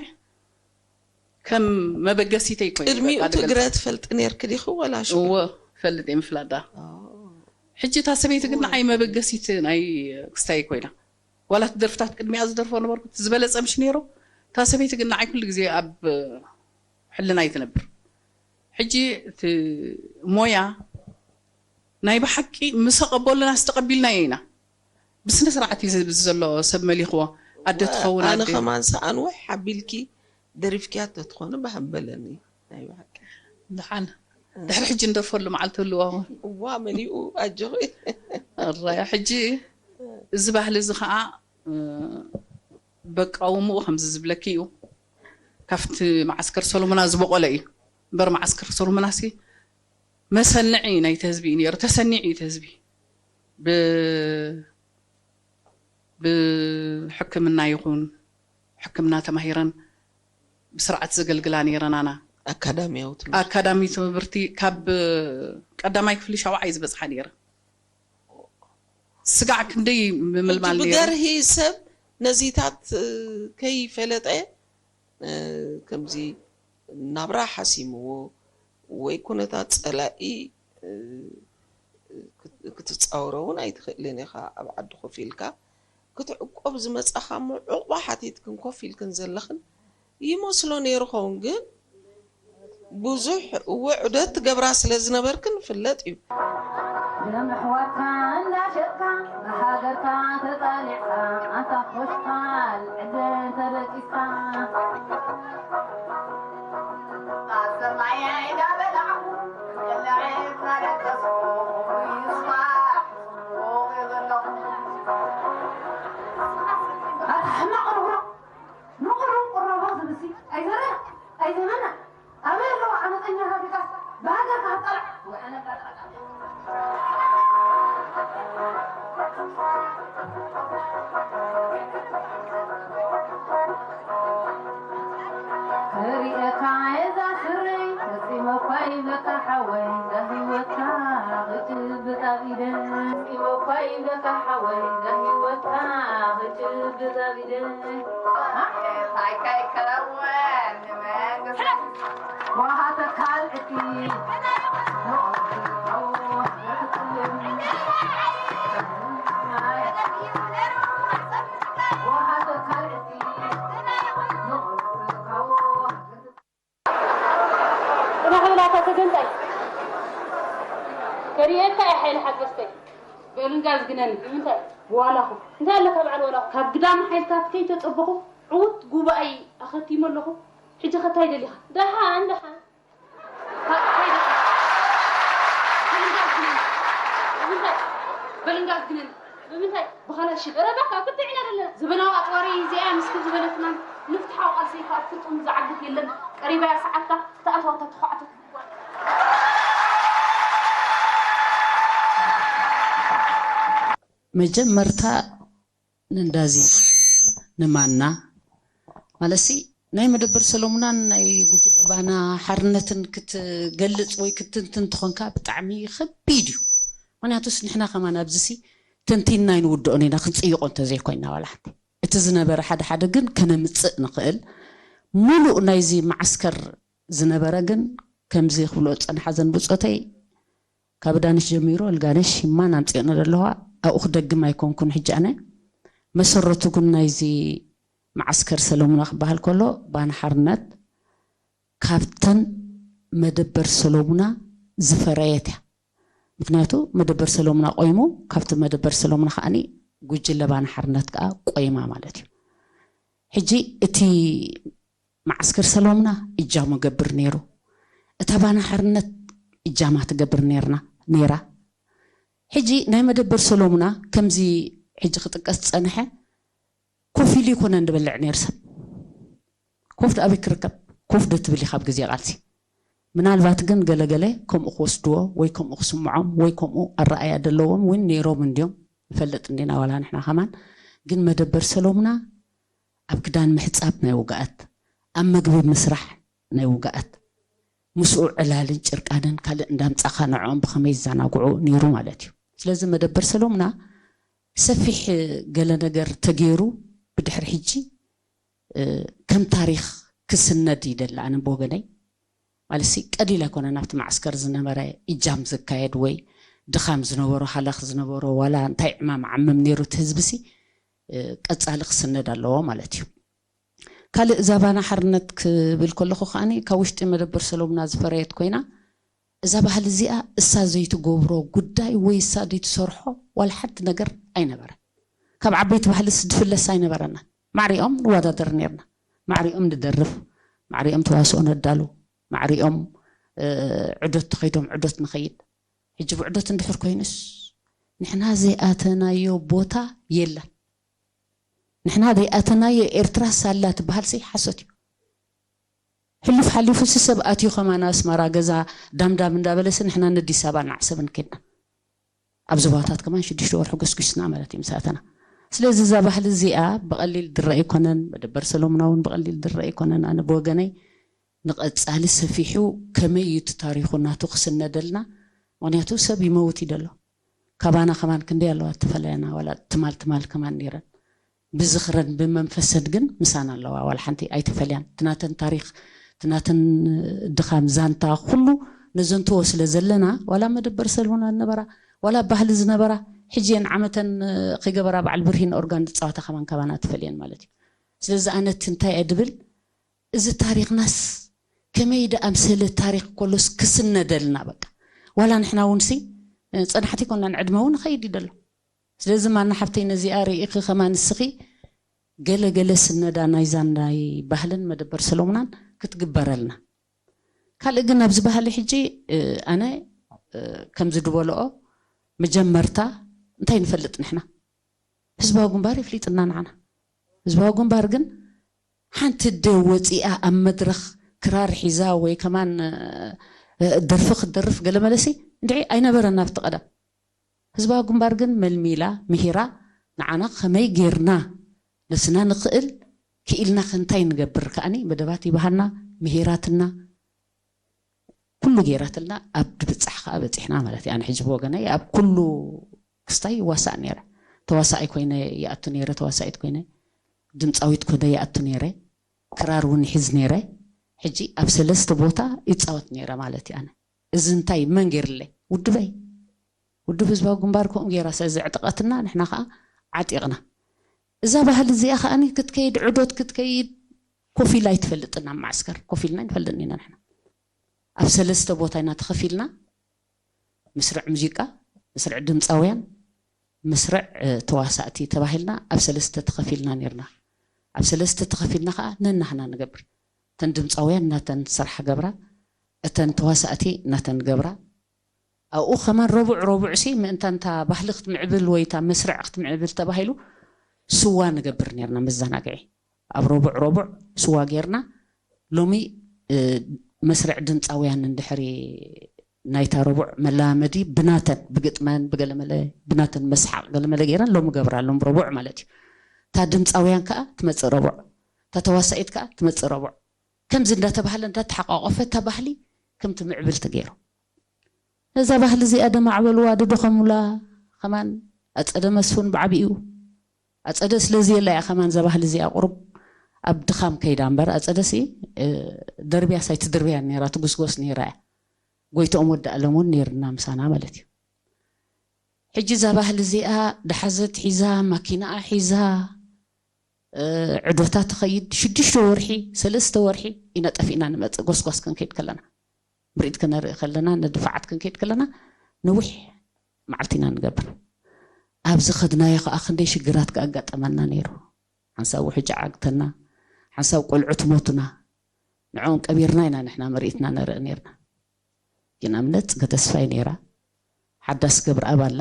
ከም መበገሲተይ ኮይኑ ቅድሚኡ ትግረ ትፈልጢ ነርኪ ዲኺ ወላ ሽዑ? እወ ፈልጥ እየ ምፍላጥ ደኣ። ሕጂ እታ ሰበይቲ ግን ንዓይ መበገሲት ናይ ክስታይ ኮይና ዋላ እቲ ደርፍታት ቅድሚኣ ዝደርፎ ነበርኩ እቲ ዝበለፀ ምሽ ነይሩ። እታ ሰበይቲ ግን ንዓይ ኩሉ ግዜ ኣብ ሕልናይ ትነብር። ሕጂ እቲ ሞያ ናይ ብሓቂ ምስ ኣቐበሉና ዝተቐቢልናዮ ኢና። ብስነ ስርዓት እዩ ዝብል ዘሎ ሰብ መሊኽዎ ኣደ ትኸውን ኣነ ኣደ ከማን ሰኣን ውሕ ኣቢልኪ ደሪፍክያ ተትኾነ ባህበለኒ ናይ ብሓቂ ደሓን ድሕሪ ሕጂ እንደፈሉ መዓልቲ ህልዋ። እዋ መሊኡ ኣጆኺ። ኣራያ ሕጂ እዚ ባህሊ እዚ ከዓ በቃውምኡ ከምዚ ዝብለኪ እዩ። ካብቲ መዓስከር ሰሎሙና ዝበቆለ እዩ እምበር መዓስከር ሰሎሙና ሲ መሰንዒ ናይቲ ህዝቢ እዩ ነይሩ። ተሰኒዑ እዩ እቲ ህዝቢ ብሕክምና ይኹን ሕክምና ተማሂረን ብስርዓት ዘገልግላ ነይረናና። ኣካዳሚያዊ ትምህርቲ ኣካዳሚ ትምህርቲ ካብ ቀዳማይ ክፍሊ ሻውዓይ ዝበፅሓ ነይረ። ስጋዕ ክንደይ ምምልማል ነይሩ። ብገርሂ ሰብ ነዚታት ከይፈለጠ ከምዚ ናብራ ሓሲምዎ ወይ ኩነታት ፀላኢ ክትፃወሮ እውን ኣይትኽእልን ኢኻ። ኣብ ዓዲ ኮፍ ኢልካ ክትዕቆብ ዝመፃኻ እሞ ዕቑባ ሓቲትክን ኮፍ ኢልክን ዘለኽን ይመስሎ ነይሩ ኸውን ግን ብዙሕ ውዕደት ትገብራ ስለ ዝነበርክን ፍለጥ እዩ። ደም ኣሕዋትካ እንዳሸጥካ ብሃገርካ ተጣሊዕካ ኣንታ ሆሽካል ዕድል ተበጢስካ ኣሰማየ እንዳበላዕኩ ቅልዕት ናደቀስኩ ይስማዕ ጽቡቕ ዘለኹ ኣታ ሕማቕ ርግሮ ንቑሩን ቁረቦ ዝብሲ ኣይዘረና ኣይዘመና ኣበይ ኣለዉ ዓመፀኛ ፋብሪካስ ብሃገርካ ክትጠልዕ ውዕነ ጣጣጣ ክሪኤካ እዛ ስረይ ፈጺመ እኳ ይብለካ ሓወይ እዛ ህይወትካ ክጭብጥ ኣብ ኢደ ፈጺመ እኳ ይብለካ ሓወይ እዛ ህይወትካ ክጭብጥ ኣብ ኢደ እንታይ ከይከውን ንመንግስቲ ጽባሕ ብላታ ተገንጣይ ከርእየካ እየ ሓይሊ ሓገዝተይ። በልንጋ ዝግነኒ ብምንታይ ብዋላኹ እንታይ ኣለካ በዓል ዋላኹ ካብ ግዳም ሓይልታት ከይተጸበኹ ዕውት ጉባኤ ኣኸቲመ ኣለኹ። ሕጂ ከ እንታይ ደሊኻ? ደሓን ደሓን በልንጋዝ ግነን ብምንታይ ብኻላሽን ረባካ ክትዕ ኢና ዘለና ዘበናዊ ኣፅዋሪ እዚኣ ምስኪ ዝበለትና ንፍትሓዊ ቃልሲ ካብ ፍፁም ዝዓግት የለን ቀሪባ እያ ሰዓትካ ክትኣትዋ እታ ተኳዕቶ መጀመርታ ንእንዳዚ ንማና ማለትሲ ናይ መደበር ሰሎሙናን ናይ ጉጅለ ባና ሓርነትን ክትገልፅ ወይ ክትንትን ትኾንካ ብጣዕሚ ከቢድ እዩ። ምክንያቱስ ንሕና ከማን ኣብዚሲ ተንቲንና ኣይንውድኦን ኢና ክንፅይቆ እንተዘይኮይና ዋላ ሓንቲ እቲ ዝነበረ ሓደ ሓደ ግን ከነምፅእ ንኽእል ሙሉእ ናይዚ መዓስከር ዝነበረ ግን ከምዚ ክብሎ ዝፀንሓ ዘን ብፆተይ ካብ ዳንሽ ጀሚሩ ኣልጋነሽ ሂማን ኣምፂኦነ ዘለዋ ኣብኡ ክደግም ኣይኮንኩን ሕጂ ኣነ መሰረቱ ግን ናይዚ መዓስከር ሰለሙና ክበሃል ከሎ ባና ሓርነት ካብተን መደበር ሰለሙና ዝፈረየት እያ ምክንያቱ መደበር ሰለሙና ቆይሙ ካብቲ መደበር ሰለሙና ከዓኒ ጉጅለ ባና ሓርነት ከዓ ቆይማ ማለት እዩ ሕጂ እቲ መዓስከር ሰሎምና እጃሙ ገብር ነይሩ። እታ ባና ሓርነት እጃማ ትገብር ነይርና ነይራ። ሕጂ ናይ መደበር ሰሎምና ከምዚ ሕጂ ክጥቀስ ዝጸንሐ ኮፍ ኢሉ ይኮነን ዝበልዕ ነይሩ ሰብ። ኮፍ ዶ ኣበይ ክርከብ? ኮፍ ዶ ትብል ኢኻ ኣብ ግዜ ቃልሲ? ምናልባት ግን ገለገለ ከምኡ ክወስድዎ ወይ ከምኡ ክስምዖም ወይ ከምኡ ኣረኣያ ደለዎም እውን ነይሮም እንድዮም ንፈልጥ እንዲና ዋላ ንሕና ከማን ግን መደበር ሰሎምና ኣብ ክዳን ምሕጻብ ናይ ውግኣት፣ ኣብ መግቢ ምስራሕ ናይ ውግኣት፣ ምስኡ ዕላልን ጭርቃንን ካልእ እንዳምጻኻ ንዕኦም ብኸመይ ይዘናግዑ ነይሩ ማለት እዩ። ስለዚ መደበር ሰሎምና ሰፊሕ ገለ ነገር ተገይሩ ብድሕሪ ሕጂ ከም ታሪኽ ክስነድ ይደሊ ኣነ ብወገነይ። ማለትሲ ቀሊል ኣይኮነን ኣብቲ ማዕስከር ዝነበረ እጃም ዝካየድ ወይ ድኻም ዝነበሮ ሃላኽ ዝነበሮ ዋላ እንታይ ዕማም ዓምም ነይሩ እቲ ህዝብሲ ቀጻሊ ክስነድ ኣለዎ ማለት እዩ። ካልእ እዛ ባና ሓርነት ክብል ከለኹ ከዓኒ ካብ ውሽጢ መደበር ሰሎምና ዝፈረየት ኮይና እዛ ባህሊ እዚኣ እሳ ዘይትገብሮ ጉዳይ ወይ እሳ ዘይትሰርሖ ዋላ ሓንቲ ነገር ኣይነበረ። ካብ ዓበይቲ ባህልስ ድፍለስ ኣይነበረናን። ማዕሪኦም ንወዳደር ነርና። ማዕሪኦም ንደርፍ፣ ማዕሪኦም ተዋስኦ ነዳሉ፣ ማዕሪኦም ዑደት ተኸይዶም ዑደት ንኸይድ። ሕጂ ብዑደት እንድሕር ኮይኑስ ንሕና ዘይኣተናዮ ቦታ የለን። ንሕና ዘይኣተናዮ ኤርትራ ሳላ ትበሃል ሲ ሓሶት እዩ። ሕሉፍ ሓሊፉ ሲ ሰብ ኣትዩ ከማን ኣስመራ ገዛ ዳምዳም እንዳበለ ሲ ንሕና ነዲስ ኣበባ ንዓሰብን ከድና ኣብዚ ቦታታት ከማን ሽዱሽተ ወርሒ ጎስጒስና ማለት እዩ ምስ ኣተና። ስለዚ እዛ ባህሊ እዚኣ ብቐሊል ድረእ ኣይኮነን፣ መደበር ሰሎሙና እውን ብቐሊል ድረእ ኣይኮነን። ኣነ ብወገነይ ንቐጻሊ ሰፊሑ ከመይ እዩ እቲ ታሪኹ ናቱ ክስነደልና? ምኽንያቱ ሰብ ይመውት እዩ ደሎ። ካባና ከማን ክንደይ ኣለዋ እተፈለያና፣ ዋላ ትማል ትማል ከማን ነይረን። ብዝኽረን ብመንፈሰን ግን ምሳና ኣለዋ፣ ዋላ ሓንቲ ኣይተፈልያን። ትናተን ታሪኽ፣ ትናተን ድኻም ዛንታ ኩሉ ነዘንትዎ ስለ ዘለና፣ ዋላ መደበር ሰልሙና ዝነበራ፣ ዋላ ባህሊ ዝነበራ፣ ሕጂ እየን ዓመተን ከይገበራ በዓል ብርሂን ኦርጋን ዝፃወታ ከማን ካባና ትፈልየን ማለት እዩ። ስለዚ ኣነ እቲ እንታይ እየ ድብል፣ እዚ ታሪኽናስ ከመይ ደኣ ምሰለ ታሪኽ ኮሎስ ክስነደልና በቃ። ዋላ ንሕና እውን ሲ ጸናሕቲ ኮና ንዕድመ እውን ኸይድ እዩ ደሎ። ስለዚ ማና ሓብተይ ነዚኣ ርኢኺ ከማን ንስኺ ገለ ገለ ስነዳ ናይዛን ናይ ባህልን መደበር ሰሎሙናን ክትግበረልና። ካልእ ግን ኣብዚ ባህሊ ሕጂ ኣነ ከምዚ ድበልኦ መጀመርታ እንታይ ንፈልጥ ንሕና ህዝባዊ ግንባር ይፍሊጥና ንዓና። ህዝባዊ ግንባር ግን ሓንቲ ደ ወፂኣ ኣብ መድረኽ ክራር ሒዛ ወይ ከማን ደርፊ ክትደርፍ ገለ መለሲ እንድዒ ኣይነበረን ኣብቲ ቀደም። ህዝባዊ ግንባር ግን መልሚላ ምሂራ ንዓና ከመይ ጌርና ነስና ንኽእል ክኢልና ከንታይ ንገብር ከኣኒ መደባት ይበሃልና ምሂራትና ኩሉ ጌራትልና ኣብ ድብጻሕ ከኣ በጺሕና ማለት እዩ። ኣነ ሕጂ ብወገነይ ኣብ ኩሉ ክስታይ ይዋሳእ ነይረ። ተዋሳኣይ ኮይነ ይኣቱ ነይረ፣ ተዋሳኢት ኮይነ ድምጻዊት ኮይነ ይኣቱ ነይረ። ክራር እውን ይሕዝ ነይረ። ሕጂ ኣብ ሰለስተ ቦታ ይጻወት ነይረ ማለት እዩ። ኣነ እዚ እንታይ መን ጌርለይ? ውድበይ። ውድብ ህዝባዊ ግንባር ከምኡ ጌራ ስለ ዘዕጠቐትና ንሕና ከኣ ዓጢቕና። እዛ ባህሊ እዚኣ ከኣ ክትከይድ ዑደት ክትከይድ ኮፍ ኢላ ኣይትፈልጥን። ኣብ ማዕስከር ኮፍ ኢልና ኣይንፈልጥን ኢና ንሕና። ኣብ ሰለስተ ቦታ ኢና ተኸፊልና፣ ምስርዕ ሙዚቃ፣ ምስርዕ ድምፃውያን፣ ምስርዕ ተዋሳእቲ ተባሂልና ኣብ ሰለስተ ተኸፊልና ነርና። ኣብ ሰለስተ ተኸፊልና ከዓ ነናህና ንገብር። እተን ድምፃውያን ናተን ስራሕ ገብራ፣ እተን ተዋሳእቲ ናተን ገብራ። ኣብኡ ከማን ረቡዕ ረቡዕ ሲ ምእንታን እታ ባህሊ ክትምዕብል ወይ እታ መስርዕ ክትምዕብል ተባሂሉ ስዋ ንገብር ነርና መዘናግዒ። ኣብ ረቡዕ ረቡዕ ስዋ ጌርና ሎሚ መስርዕ ድምፃውያን እንድሕሪ ናይታ ረቡዕ መለማመዲ ብናተን ብግጥመን ብገለመለ ብናተን መስሓቕ ገለመለ ጌረን ሎሚ ገብራ ሎም ረቡዕ ማለት እዩ። እታ ድምፃውያን ከዓ ትመፅእ ረቡዕ፣ እታ ተዋሳኢት ከዓ ትመፅእ ረቡዕ። ከምዚ እንዳተባህለ እንዳተሓቋቆፈ እታ ባህሊ ከምቲ ምዕብል ተገይሩ። ነዛ ባህሊ እዚኣ ደማዕበልዋ ድደኸሙላ ከማን ኣፀደ መስፍን ብዓብኡ ኣፀደ ስለዚ የላ እያ ከማን እዛ ባህሊ እዚኣ ቁሩብ ኣብ ድኻም ከይዳ እምበር ኣፀደሲ ደርብያስ ኣይትድርብያን ነይራ ትጉስጎስ ነይራ እያ። ጎይትኦም ወዲ ኣለም እውን ነይርና ምሳና ማለት እዩ። ሕጂ እዛ ባህሊ እዚኣ ድሓዘት ሒዛ ማኪናኣ ሒዛ ዕዶታ ትኸይድ ሽዱሽተ ወርሒ ሰለስተ ወርሒ ኢና ጠፊእና ንመፅእ ጎስጓስ ክንከይድ ከለና ምርኢት ክነርኢ ከለና ንድፋዓት ክንከይድ ከለና ነዊሕ መዓልቲ ኢና ንገብር። ኣብዚ ከድናዮ ከዓ ክንደይ ሽግራት ክኣጋጠመና ነይሩ። ሓንሳብ ውሕጅ ዓግተና፣ ሓንሳብ ቆልዑት ሞቱና። ንዕኦም ቀቢርና ኢና ንሕና ምርኢትና ነርኢ ነርና። ግን ኣብነት ጽገ ተስፋይ ነይራ፣ ሓዳስ ገብረኣብ ኣላ።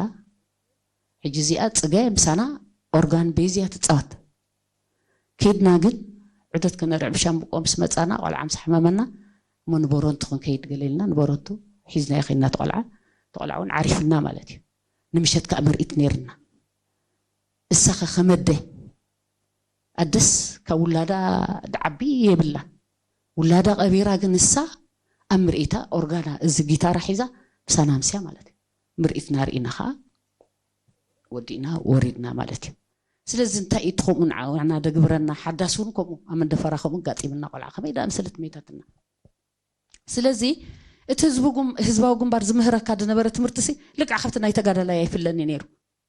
ሕጂ እዚኣ ጽገ ምሳና ኦርጋን ቤዝ እያ ትጻወት። ከይድና ግን ዑደት ከነርዕብ ሻምብቆ ምስ መጻና ቆልዓ ምስ ሓመመና እሞ ንቦሮንቱ ክንከይድ ገለ ኢልና ንቦሮንቱ ሒዝናዮ ከይድና እቲ ቆልዓ እቲ ቆልዓ እውን ዓሪፍና ማለት እዩ። ንምሸት ከዓ ምርኢት ነይርና። እሳኸ ከመደ ኣደስ ካብ ውላዳ ድዓቢ የብላን። ውላዳ ቀቢራ ግን እሳ ኣብ ምርኢታ ኦርጋና እዚ ጊታራ ሒዛ ምሳና ምስያ ማለት እዩ። ምርኢትና ርኢና ከዓ ወዲእና ወሪድና ማለት እዩ። ስለዚ እንታይ እዩ እቲ ከምኡ ንዓና ደግብረና ሓዳስ እውን ከምኡ ኣብ መንደፈራ ከምኡ ጋጢምና ቆልዓ ከመይ ደኣ መሰለት መይታትና። ስለዚ እቲ ህዝቢ ጉም- ህዝባዊ ግንባር ዝምህረካ ዝነበረ ትምህርቲ ሲ ልክዕ ካብቲ ናይ ተጋዳላይ ኣይፍለኒ ነይሩ።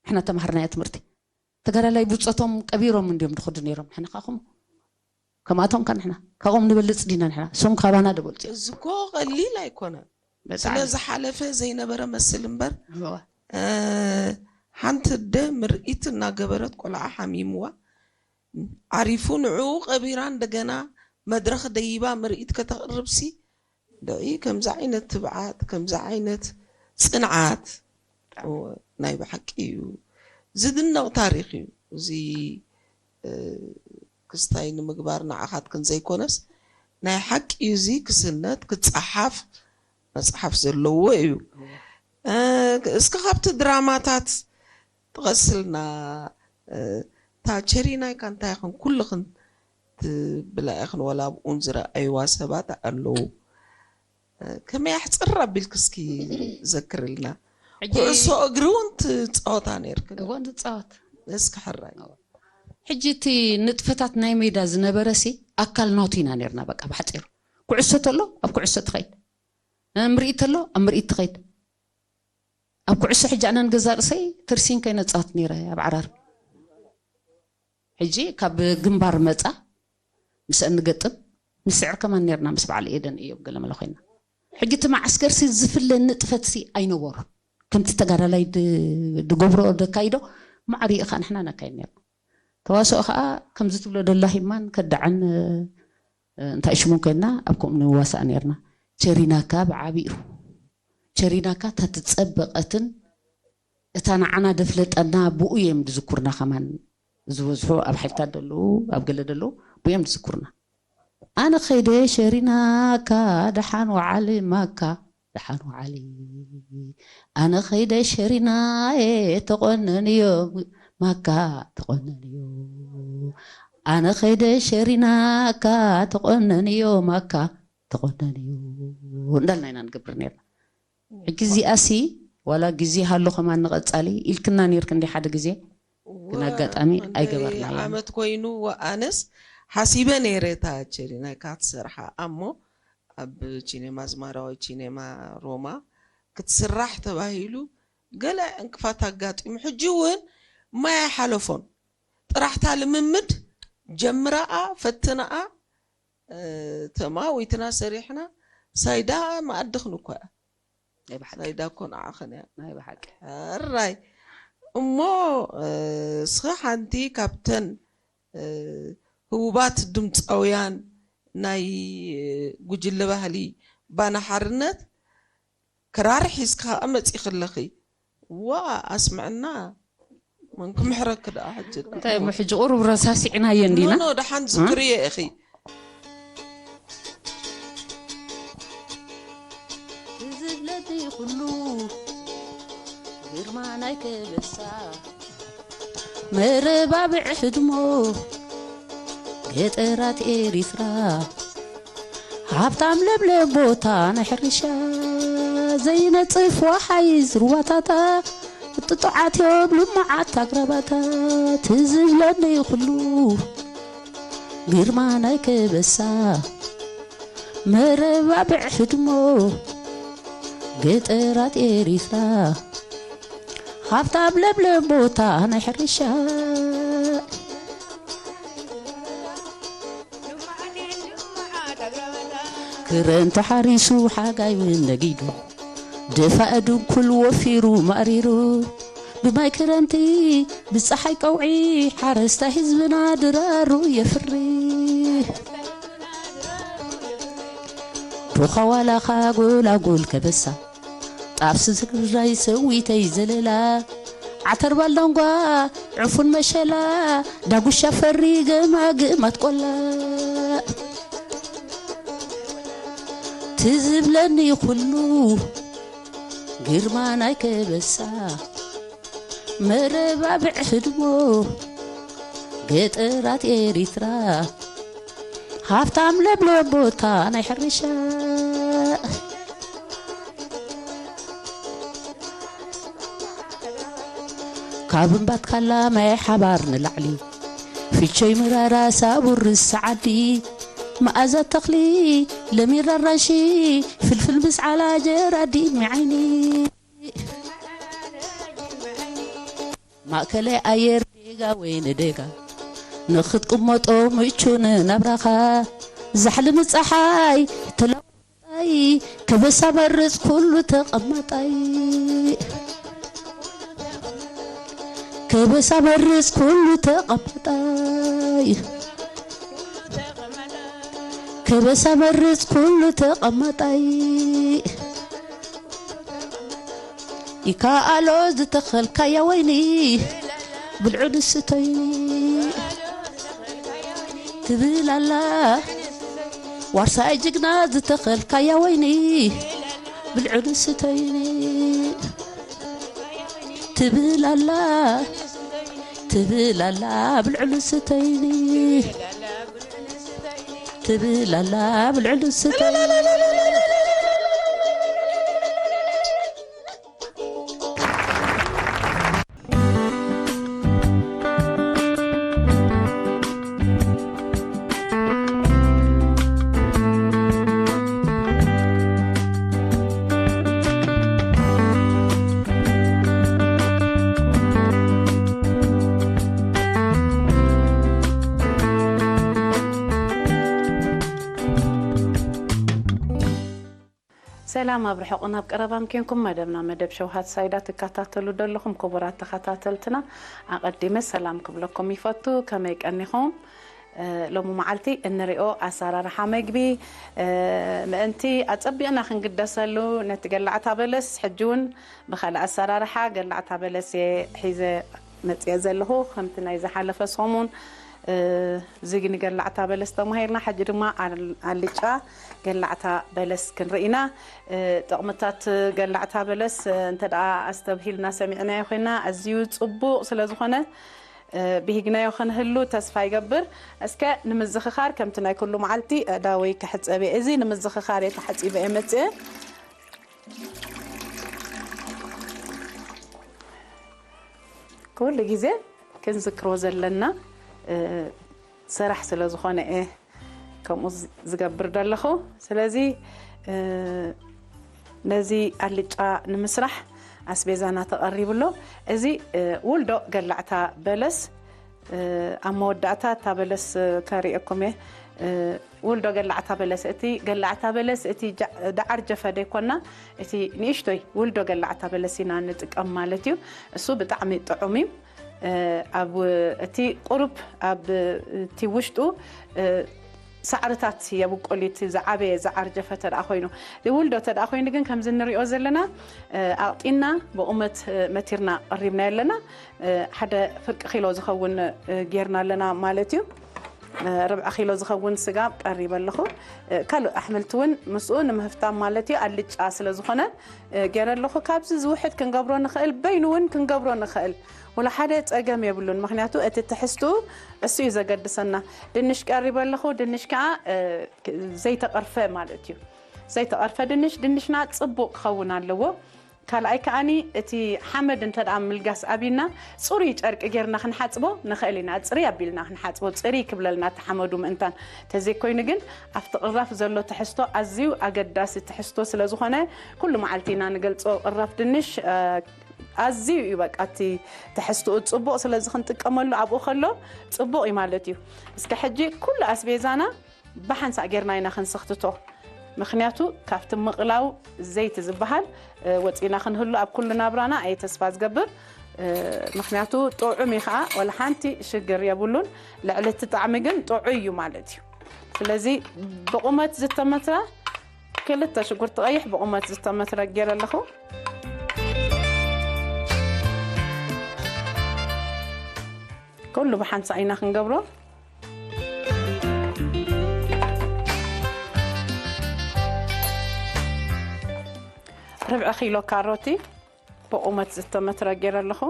ንሕና ተማሃርናዮ ትምህርቲ ተጋዳላይ ብጾቶም ቀቢሮም እንዲዮም ድኸዱ ነይሮም። ንሕና ከዓ ከምኡ ከምኣቶም ከ ንሕና ካብኦም ንበልጽ ዲና? ንሕና እሶም ካባና ደበልጹ እዮም። እዚ እኮ ቀሊል ኣይኮነን። በጣዕሚ ስለዝሓለፈ ዘይነበረ መስል እምበር እወ። እ፣ ሓንቲ ኣደ ምርኢት እናገበረት ቆልዓ ሓሚምዋ ዓሪፉ ንዕኡ ቀቢራ እንደገና መድረኽ ደይባ ምርኢት ከተቕርብሲ ድዒ ከምዚ ዓይነት ትብዓት፣ ከምዚ ዓይነት ጽንዓት፣ እወ፣ ናይ ብሓቂ እዩ። ዝድነቕ ታሪኽ እዩ። እዚ፣ እ፣ ክስታይ ንምግባር ንዓኻትክን ዘይኮነስ፣ ናይ ሓቂ እዩ። እዚ ክስነት፣ ክጸሓፍ፣ መጽሓፍ ዘለዎ እዩ። እወ። እ፣ እስከ ካብቲ ድራማታት ጥቀስልና፣ እ፣ እታ ቸሪናይካ እንታይ ኢኽን ኩልኽን ትብላ ኢኽን፣ ወላ ኣብኡን ዝረኣይዋ ሰባት ኣለዉ። እ፣ ከመይ ኣሕጽር ኣቢልክ እስኪ ዘክርልና። ሕጂ ኩዕሶ እግሪ እውን ትጻወታ ነይርክን። እወ፣ ንጻወት። እስኪ ሕራይ። እወ። ሕጂ እቲ ንጥፈታት ናይ ሜዳ ዝነበረሲ ኣካል ናቱ ኢና ነይርና። በቃ፣ ብሓጺሩ፣ ኩዕሶ ተሎ ኣብ ኩዕሶ ትኸይድ፣ እ፣ ምርኢት ተሎ ኣብ ምርኢት ትኸይድ። ኣብ ኩዕሶ ሕጂ ኣነ ንገዛእ ርእሰይ ትርሲን ከይነ እጻወት ነይረ ኣብ ዓራር። ሕጂ ካብ ግንባር መጻ ምስአን ንገጥም፣ ንስዕር ከማን ነይርና ምስ በዓል ኤደን እዮም ገለመለ ኮይና። ሕጂ እቲ መዓስከርሲ ዝፍለ ንጥፈትሲ ኣይነበሮን። ከምቲ ተጋዳላይ ድ-፣ ድገብሮ ደካይዶ ማዕሪኡ ኸዓ ንሕና ነካይድ ነይርና። ተዋስኦ ኸዓ ከምዚ ትብሎ ደላ ሂማን ከዳዕን፣ እ፣ እንታይ ሽሙን ኮይንና ኣብ ከምኡ ንዋሳእ ነይርና። ቸሪናካ ብዓቢኡ፣ ቸሪናካ እታ ትጸበቐትን እታ ንዓና ደፍለጠና ብኡ እዮም ድዝኩርና። ከማን ዝበዝሑ ኣብ ሓይልታት ደለዉ፣ ኣብ ገለ ደለዉ፣ ብኡ እዮም ድዝኩርና። ኣነ ኸይደ ሸሪናካ፣ ደሓን ወዓሊ ማካ፣ ደሓን ወዓሊ። ኣነ ኸይደ ሸሪናየ፣ ተቖነንዮ ማካ፣ ተቖነንዮ። ኣነ ኸይደ ሸሪናካ፣ ተቖነንዮ ማካ፣ ተቖነንዮ። እንዳልና ኢና ንገብር ነይርና። ሕጂ እዚኣሲ ዋላ ግዜ ሃሎ ከማን ንቐጻሊ ኢልክና ነይርክ እንዲ ሓደ ግዜ፣ ግን እወ፣ ኣጋጣሚ እንተ ኣይገበርናዮን። ዓመት ኮይኑ፣ ወኣነስ ሓሲበ ነይረ እታ ቸሪናይካ ትሰርሓ ኣሞ ኣብ ቺኔማ ኣዝማራ ወይ ቺኔማ ሮማ ክትስራሕ ተባሂሉ ገለ ዕንቅፋት ኣጋጢሙ። ሕጂ እውን ማይ ኣይሓለፎን። ጥራሕታ ልምምድ ጀምራኣ፣ ፈትናኣ፣ እ፣ ተማዊትና ሰሪሕና፣ ሳይዳ መኣዲ ክንኮያ። ናይ ብሓቂ። ሳይዳ እኮ ንዓኽን እያ። ናይ ብሓቂ። ሕራይ። እሞ፣ እ፣ እስኺ ሓንቲ ካብተን፣ እ፣ ህቡባት ድምፃውያን ናይ፣ እ፣ ጉጅለ ባህሊ ባና ሓርነት ክራር ሒዝካ ከኣ መጺኺ ኣለኺ። ዋ፣ ኣስምዕና። መን ክምሕረኪ ደኣ ሕጂ? እንታይ እሞ ሕጂ ቁሩብ ረሳሲዕናዮ እንዲና? ኖ፣ ኖ፣ ደሓን እ? ዝክርዮ ኢኺ። ትዝብለኒ ኩሉ ግርማ ናይ ከበሳ፣ መረባብዕ ህድሞ ገጠራት ኤሪትራ፣ ሃብታም ለምለም ቦታ ናይ ሕርሻ፣ ዘይነጽፍ ወሓይዝ ሩባታታ፣ ጥጡዓት እዮም ልሙዓት ኣግራባታ። ትዝብለኒ ኩሉ ግርማ ናይ ከበሳ፣ መረባብዕ ህድሞ ገጠራት ኤሪትራ፣ ሃብታም ለምለም ቦታ ናይ ሕርሻ። ክረምቲ ሓሪሱ ሓጋይ እውን ነጊዱ፣ ደፋእ ድንኩል ወፊሩ ማእሪሩ፣ ብማይ ክረምቲ ብፀሓይ ቀውዒ ሓረስታይ ህዝብና ድራሩ የፍሪ። ዱኻ ዋላኻ ጎላጉል ከበሳ፣ ጣፍ ስርናይ ሰዊተይ ዘለላ፣ ዓተር ባልዳንጓ ዕፉን መሸላ፣ ዳጉሻ ፈሪ ገማግማት ቆላ። ትዝብለኒ ኩሉ ግርማ ናይ ከበሳ፣ መረባብዕ ህድሞ ገጠራት ኤሪትራ፣ ሃብታም ለምለም ቦታ ናይ ሕርሻ። ካብ እምባት ካላ ማይ ሓባር ንላዕሊ፣ ፍቸይ ምራራ ሳቡር ርሳ ዓዲ፣ መኣዛ ተኽሊ ለሚን ራራንሺ፣ ፍልፍል ምስ ዓላ ጀራዲን ሚዓይኒ። ማእከላይ ኣየር ዴጋ ወይ ንዴጋ፣ ንኽትቅመጦ ምቹ ንናብራኻ፣ ዛሕሊ ምፀሓይ ተለዋጣይ፣ ከበሳ መርፅ ኩሉ ተቐማጣይ። ከበሳ መርፅ ኩሉ ተቐማጣይ። በበሳ መርጽ ኩሉ ተቐማጣይ ይከኣሎ ዝተኸልካያ ወይኒ ብልዑ ንስተይኒ ትብል ኣላ። ዋርሳይ ጅግና ዝተኸልካያ ወይኒ ብልዑ ንስተይኒ ትብል ኣላ፣ ትብል ኣላ ብልዑ ንስተይኒ ትብል ኣላ ብልዑ ንስተይኒ። ሰላም ኣብ ርሑቕን ኣብ ቀረባን ኬንኩም መደብና መደብ ሸውሃት ሳይዳ ትከታተሉ ዘለኹም ክቡራት ተኸታተልትና፣ ኣቐዲመ ሰላም ክብለኩም ይፈቱ። ከመይ ቀኒኹም? እ፣ ሎሚ መዓልቲ እንሪኦ ኣሰራርሓ መግቢ፣ እ፣ ምእንቲ ኣጸቢቕና ክንግደሰሉ ነቲ ገላዕታ በለስ ሕጂ እውን ብኻልእ ኣሰራርሓ ገላዕታ በለስ እየ ሒዘ መጽየ ዘለኹ። ከምቲ ናይ ዝሓለፈ ሰሙን፣ እ፣ ዝግኒ ገላዕታ በለስ ተማሂርና፣ ሕጂ ድማ ኣል-፣ ኣልጫ ገላዕታ በለስ ክንርኢ ኢና። እ፣ ጥቕምታት ገላዕታ በለስ፣ እ፣ እንተ ደኣ ኣስተብሂልና ሰሚዕናዮ ኮይና፣ ኣዝዩ ጽቡቕ ስለ ዝኾነ፣ እ፣ ብሂግናዮ ክንህሉ ተስፋ ይገብር። እስከ ንምዝኽኻር ከምቲ ናይ ኩሉ መዓልቲ ኣእዳወይ ክሕጸብ እየ። እዚ ንምዝኽኻር እየ ተሓጺበ እየ መጽየ። ኩሉ ግዜ ክንዝክሮ ዘለና፣ እ፣ ስራሕ ስለ ዝኾነ እየ ከምኡ ዝ-፣ ዝገብር ዘለኹ። ስለዚ፣ እ፣ ነዚ ኣልጫ ንምስራሕ ኣስቤዛና ተቐሪቡ ኣሎ። እዚ፣ እ፣ ውልዶ ገላዕታ በለስ፣ እ፣ ኣብ መወዳእታ እታ በለስ፣ እ፣ ከርእየኩም እየ። እ፣ ውልዶ ገላዕታ በለስ፣ እቲ ገላዕታ በለስ፣ እቲ ጃ-፣ ዳዓር ጀፈ ደይኮና፣ እቲ ንእሽቶይ ውልዶ ገላዕታ በለስ ኢና ንጥቀም ማለት እዩ። እሱ ብጣዕሚ ጥዑም እዩ። እ፣ ኣብ እቲ ቁሩብ ኣብ እቲ ውሽጡ፣ እ፣ ሳዕርታት የብቁል እዩ፣ እቲ ዝዓበየ ዝዓርጀፈ ተደኣ ኮይኑ። ውልዶ ተደኣ ኮይኑ ግን ከምዚ እንሪኦ ዘለና፣ እ፣ ኣቕጢና ብቑመት፣ እ፣ መቲርና ቀሪብና ኣለና። እ፣ ሓደ ፍርቂ ኪሎ ዝኸውን፣ እ፣ ጌርና ኣለና ማለት እዩ። እ፣ ርብዒ ኪሎ ዝኸውን ስጋ ቀሪበ ኣለኹ። እ፣ ካልእ ኣሕምልቲ እውን ምስኡ ንምህፍታም ማለት እዩ። ኣልጫ ስለ ዝኾነ፣ እ፣ ገይረ ኣለኹ። ካብዚ ዝውሕድ ክንገብሮ ንኽእል፣ በይኑ እውን ክንገብሮ ንኽእል። ወላ ሓደ ጸገም የብሉን። ምኽንያቱ እቲ ትሕዝትኡ እሱ እዩ ዘገድሰና። ድንሽ ቀሪበ ኣለኹ። ድንሽ ከኣ፣ እ፣ ዘይተቐርፈ ማለት እዩ። ዘይተቐርፈ ድንሽ፣ ድንሽና ጽቡቕ ክኸውን ኣለዎ። ካልኣይ ከኣኒ እቲ ሓመድ እንተ ደኣ ምልጋስ ኣብይና፣ ጽሩይ ጨርቂ ጌርና ክንሓጽቦ ንኽእል ኢና። ጽርይ ኣቢልና ክንሓጽቦ፣ ጽርይ ክብለልና እቲ ሓመዱ ምእንታን። ተዘይኮይኑ ግን ኣብቲ ቅራፍ ዘሎ ትሕዝቶ ኣዝዩ ኣገዳሲ ትሕዝቶ ስለ ዝኾነ፣ ኩሉ መዓልቲ ኢና ንገልጾ። ቅራፍ ድንሽ፣ እ፣ ኣዝዩ እዩ በቃ እቲ ትሕዝትኡ ጽቡቕ፣ ስለዚ ክንጥቀመሉ ኣብኡ ከሎ ጽቡቕ እዩ ማለት እዩ። እስከ ሕጂ ኩሉ ኣስቤዛና ብሓንሳእ ጌርና ኢና ክንስኽትቶ። ምኽንያቱ ካብቲ ምቕላው ዘይቲ ዝበሃል፣ እ፣ ወፂና ክንህሉ ኣብ ኩሉ ናብራና እየ ተስፋ ዝገብር። እ፣ ምኽንያቱ ጥዑም እዩ ከዓ፣ ወላ ሓንቲ ሽግር የብሉን። ልዕሊ እቲ ጣዕሚ ግን ጥዑይ እዩ ማለት እዩ። ስለዚ ብቑመት ዝተመትረ ክልተ ሽጉርቲ ቀይሕ ብቑመት ዝተመትረ ገይረ ኣለኹ። ኩሉ ብሓንሳእ ኢና ክንገብሮ። ርብዒ ኪሎ ካሮቲ ብቑመት ዝተመትረ ገይረ ኣለኹ።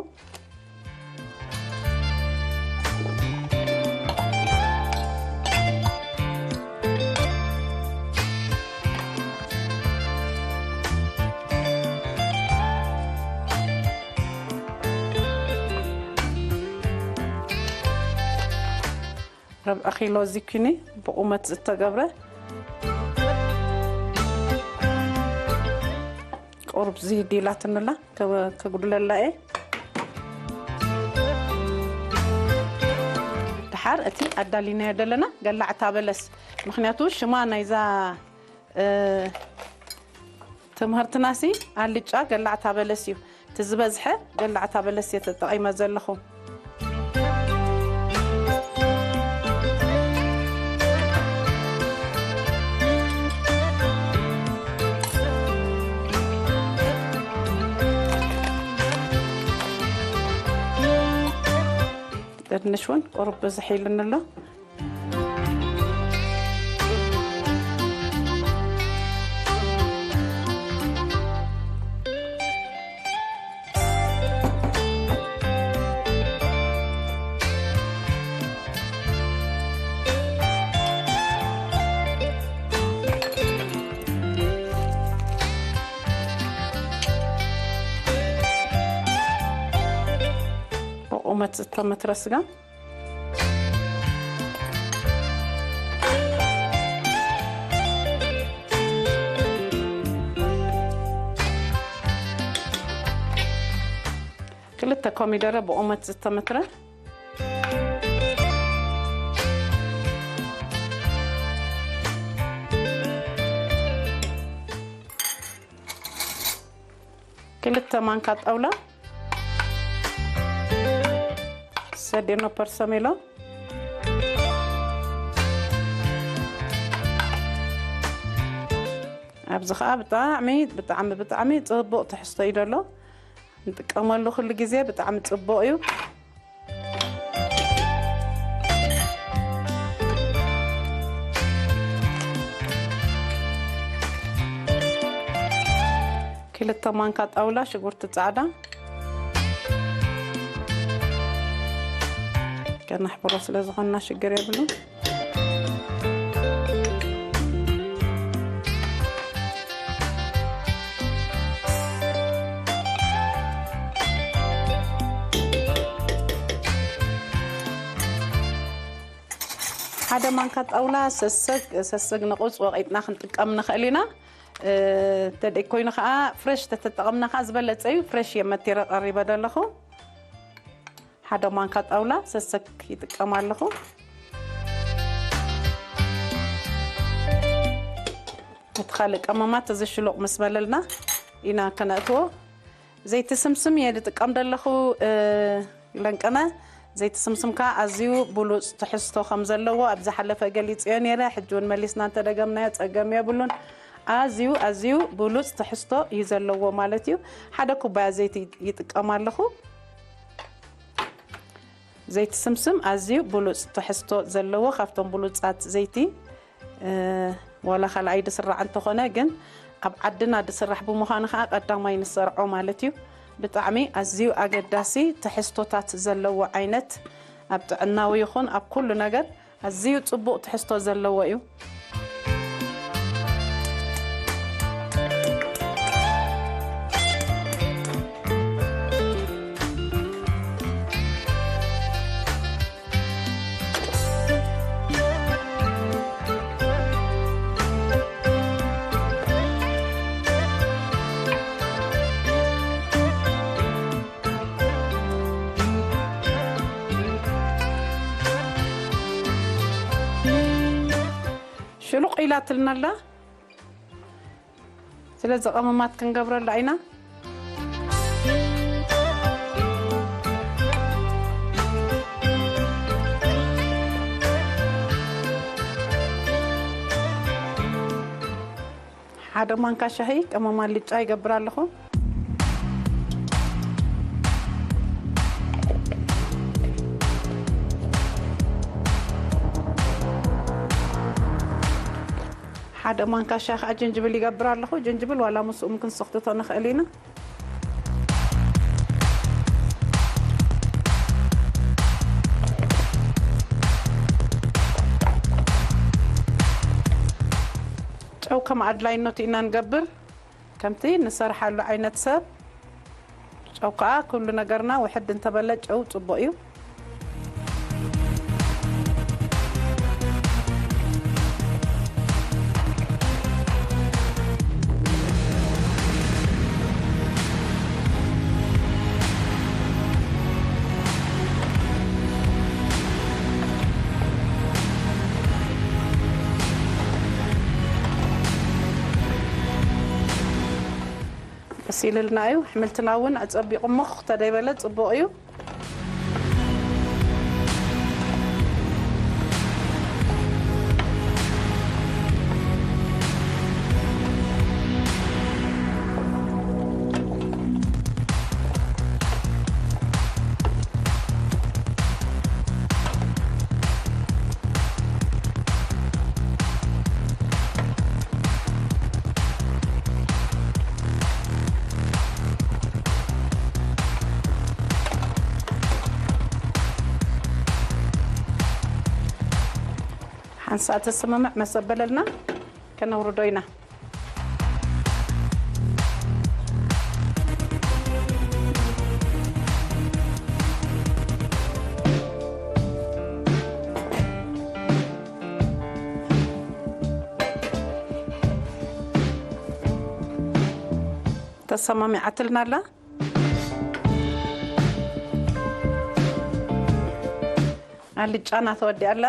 ረብዒ ኪሎ ዚኩኒ ብቑመት ዝተገብረ። ቁሩብ ዝሂድ ኢላትንላ፣ ከ-፣ ከጉድለላ እየ። ድሓር እቲ ኣዳሊናዮ ዘለና ገላዕታ በለስ፣ ምኽንያቱ ሽማ ናይዛ፣ እ፣ ትምህርትናሲ ኣልጫ ገላዕታ በለስ እዩ። እቲ ዝበዝሐ ገላዕታ በለስ እየ ተጠቒመ ዘለኹ። ድንሽ እውን ቁሩብ ብዝሕ ኢሉኒ ኣሎ። ብቑመት ዝተመትረ ስጋ። ክልተ ኮሚደረ ብቑመት ዝተመትረ። ክልተ ማንካ ጣውላ ሰዴኖ ፐርሰሜሎ። ኣብዚ ኸዓ ብጣዕሚ፣ ብጣዕሚ፣ ብጣዕሚ ጽቡቕ ትሕዝቶ እዩ ዘሎ። ንጥቀመሉ ኩሉ ግዜ ብጣዕሚ ጽቡቕ እዩ። ክልተ ማንካ ጣውላ ሽጉርቲ ጻዕዳ። ከነሕብሮ ስለ ዝኾንና ሽግር የብሉን። ሓደ ማንካ ጣውላ ሰሰግ፣ ሰሰግ ንቑጽ ወቒጥና ክንጥቀም ንኽእል ኢና። እ፣ ተደይ ኮይኑ ኸዓ ፍሬሽ ተተጠቐምና ኸዓ ዝበለጸ እዩ። ፍሬሽ እየ መቲረ ቀሪበ ዘለኹ። ሓደ ማንካ ጣውላ ሰሰግ ይጥቀም ኣለኹ። እቲ ካልእ ቀመማት እዚ ሽሉቕ ምስ በለልና ኢና ከነእትዎ። ዘይቲ ስምስም እየ ዝጥቀም ዘለኹ፣ እ፣ ለንቀነ። ዘይቲ ስምስም ከኣ ኣዝዩ ብሉጽ ትሕዝቶ ከም ዘለዎ ኣብ ዝሓለፈ ገሊጽዮ ነይረ። ሕጂ እውን መሊስና እንተደገምናዮ ጸገም የብሉን። ኣዝዩ፣ ኣዝዩ ብሉጽ ትሕዝቶ እዩ ዘለዎ ማለት እዩ። ሓደ ኩባያ ዘይቲ ይጥቀም ኣለኹ። ዘይቲ ስምስም ኣዝዩ ብሉጽ ትሕዝቶ ዘለዎ፣ ካብቶም ብሉጻት ዘይቲ፣ እ፣ ዋላ ካልኣይ ዝስራዕ እንተኾነ፣ ግን ኣብ ዓድና ዝስራሕ ብምዃኑ ኸዓ ቀዳማይ ንሰርዖ ማለት እዩ። ብጣዕሚ ኣዝዩ ኣገዳሲ ትሕዝቶታት ዘለዎ ዓይነት፣ ኣብ ጥዕናዊ ይኹን ኣብ ኩሉ ነገር ኣዝዩ ጽቡቕ ትሕዝቶ ዘለዎ እዩ። ሽሉቕ ኢላትልና ኣላ። ስለዚ ቀመማት ክንገብረላ ኢና። ሓደ ማንካ ሻሂ ቀመም ኣልጫ ይገብር ኣለኹ። ሓደ ማንካ ሻሂ ከዓ ጅንጅብል ይገብር ኣለኹ። ጅንጅብል ዋላ ምስኡ ክንሰኽትቶ ንኽእል ኢና። ጨው ከም ኣድላይነቱ ኢና ንገብር። ከምቲ ንሰርሓሉ ዓይነት ሰብ ጨው ከዓ ኩሉ ነገርና ውሕድ እንተበለ ጨው ጽቡቕ እዩ። በሲልልና እዩ። ኣሕምልትና እውን ኣጸቢቑ ሞኽ ተደይበለ ጽቡቕ እዩ። ኣንሳ ተስምምዕ መሰበለልና ከነውርዶ ኢና። ተሰማሚዓትልና ኣላ። ኣልጫና ተወዲኣ ኣላ።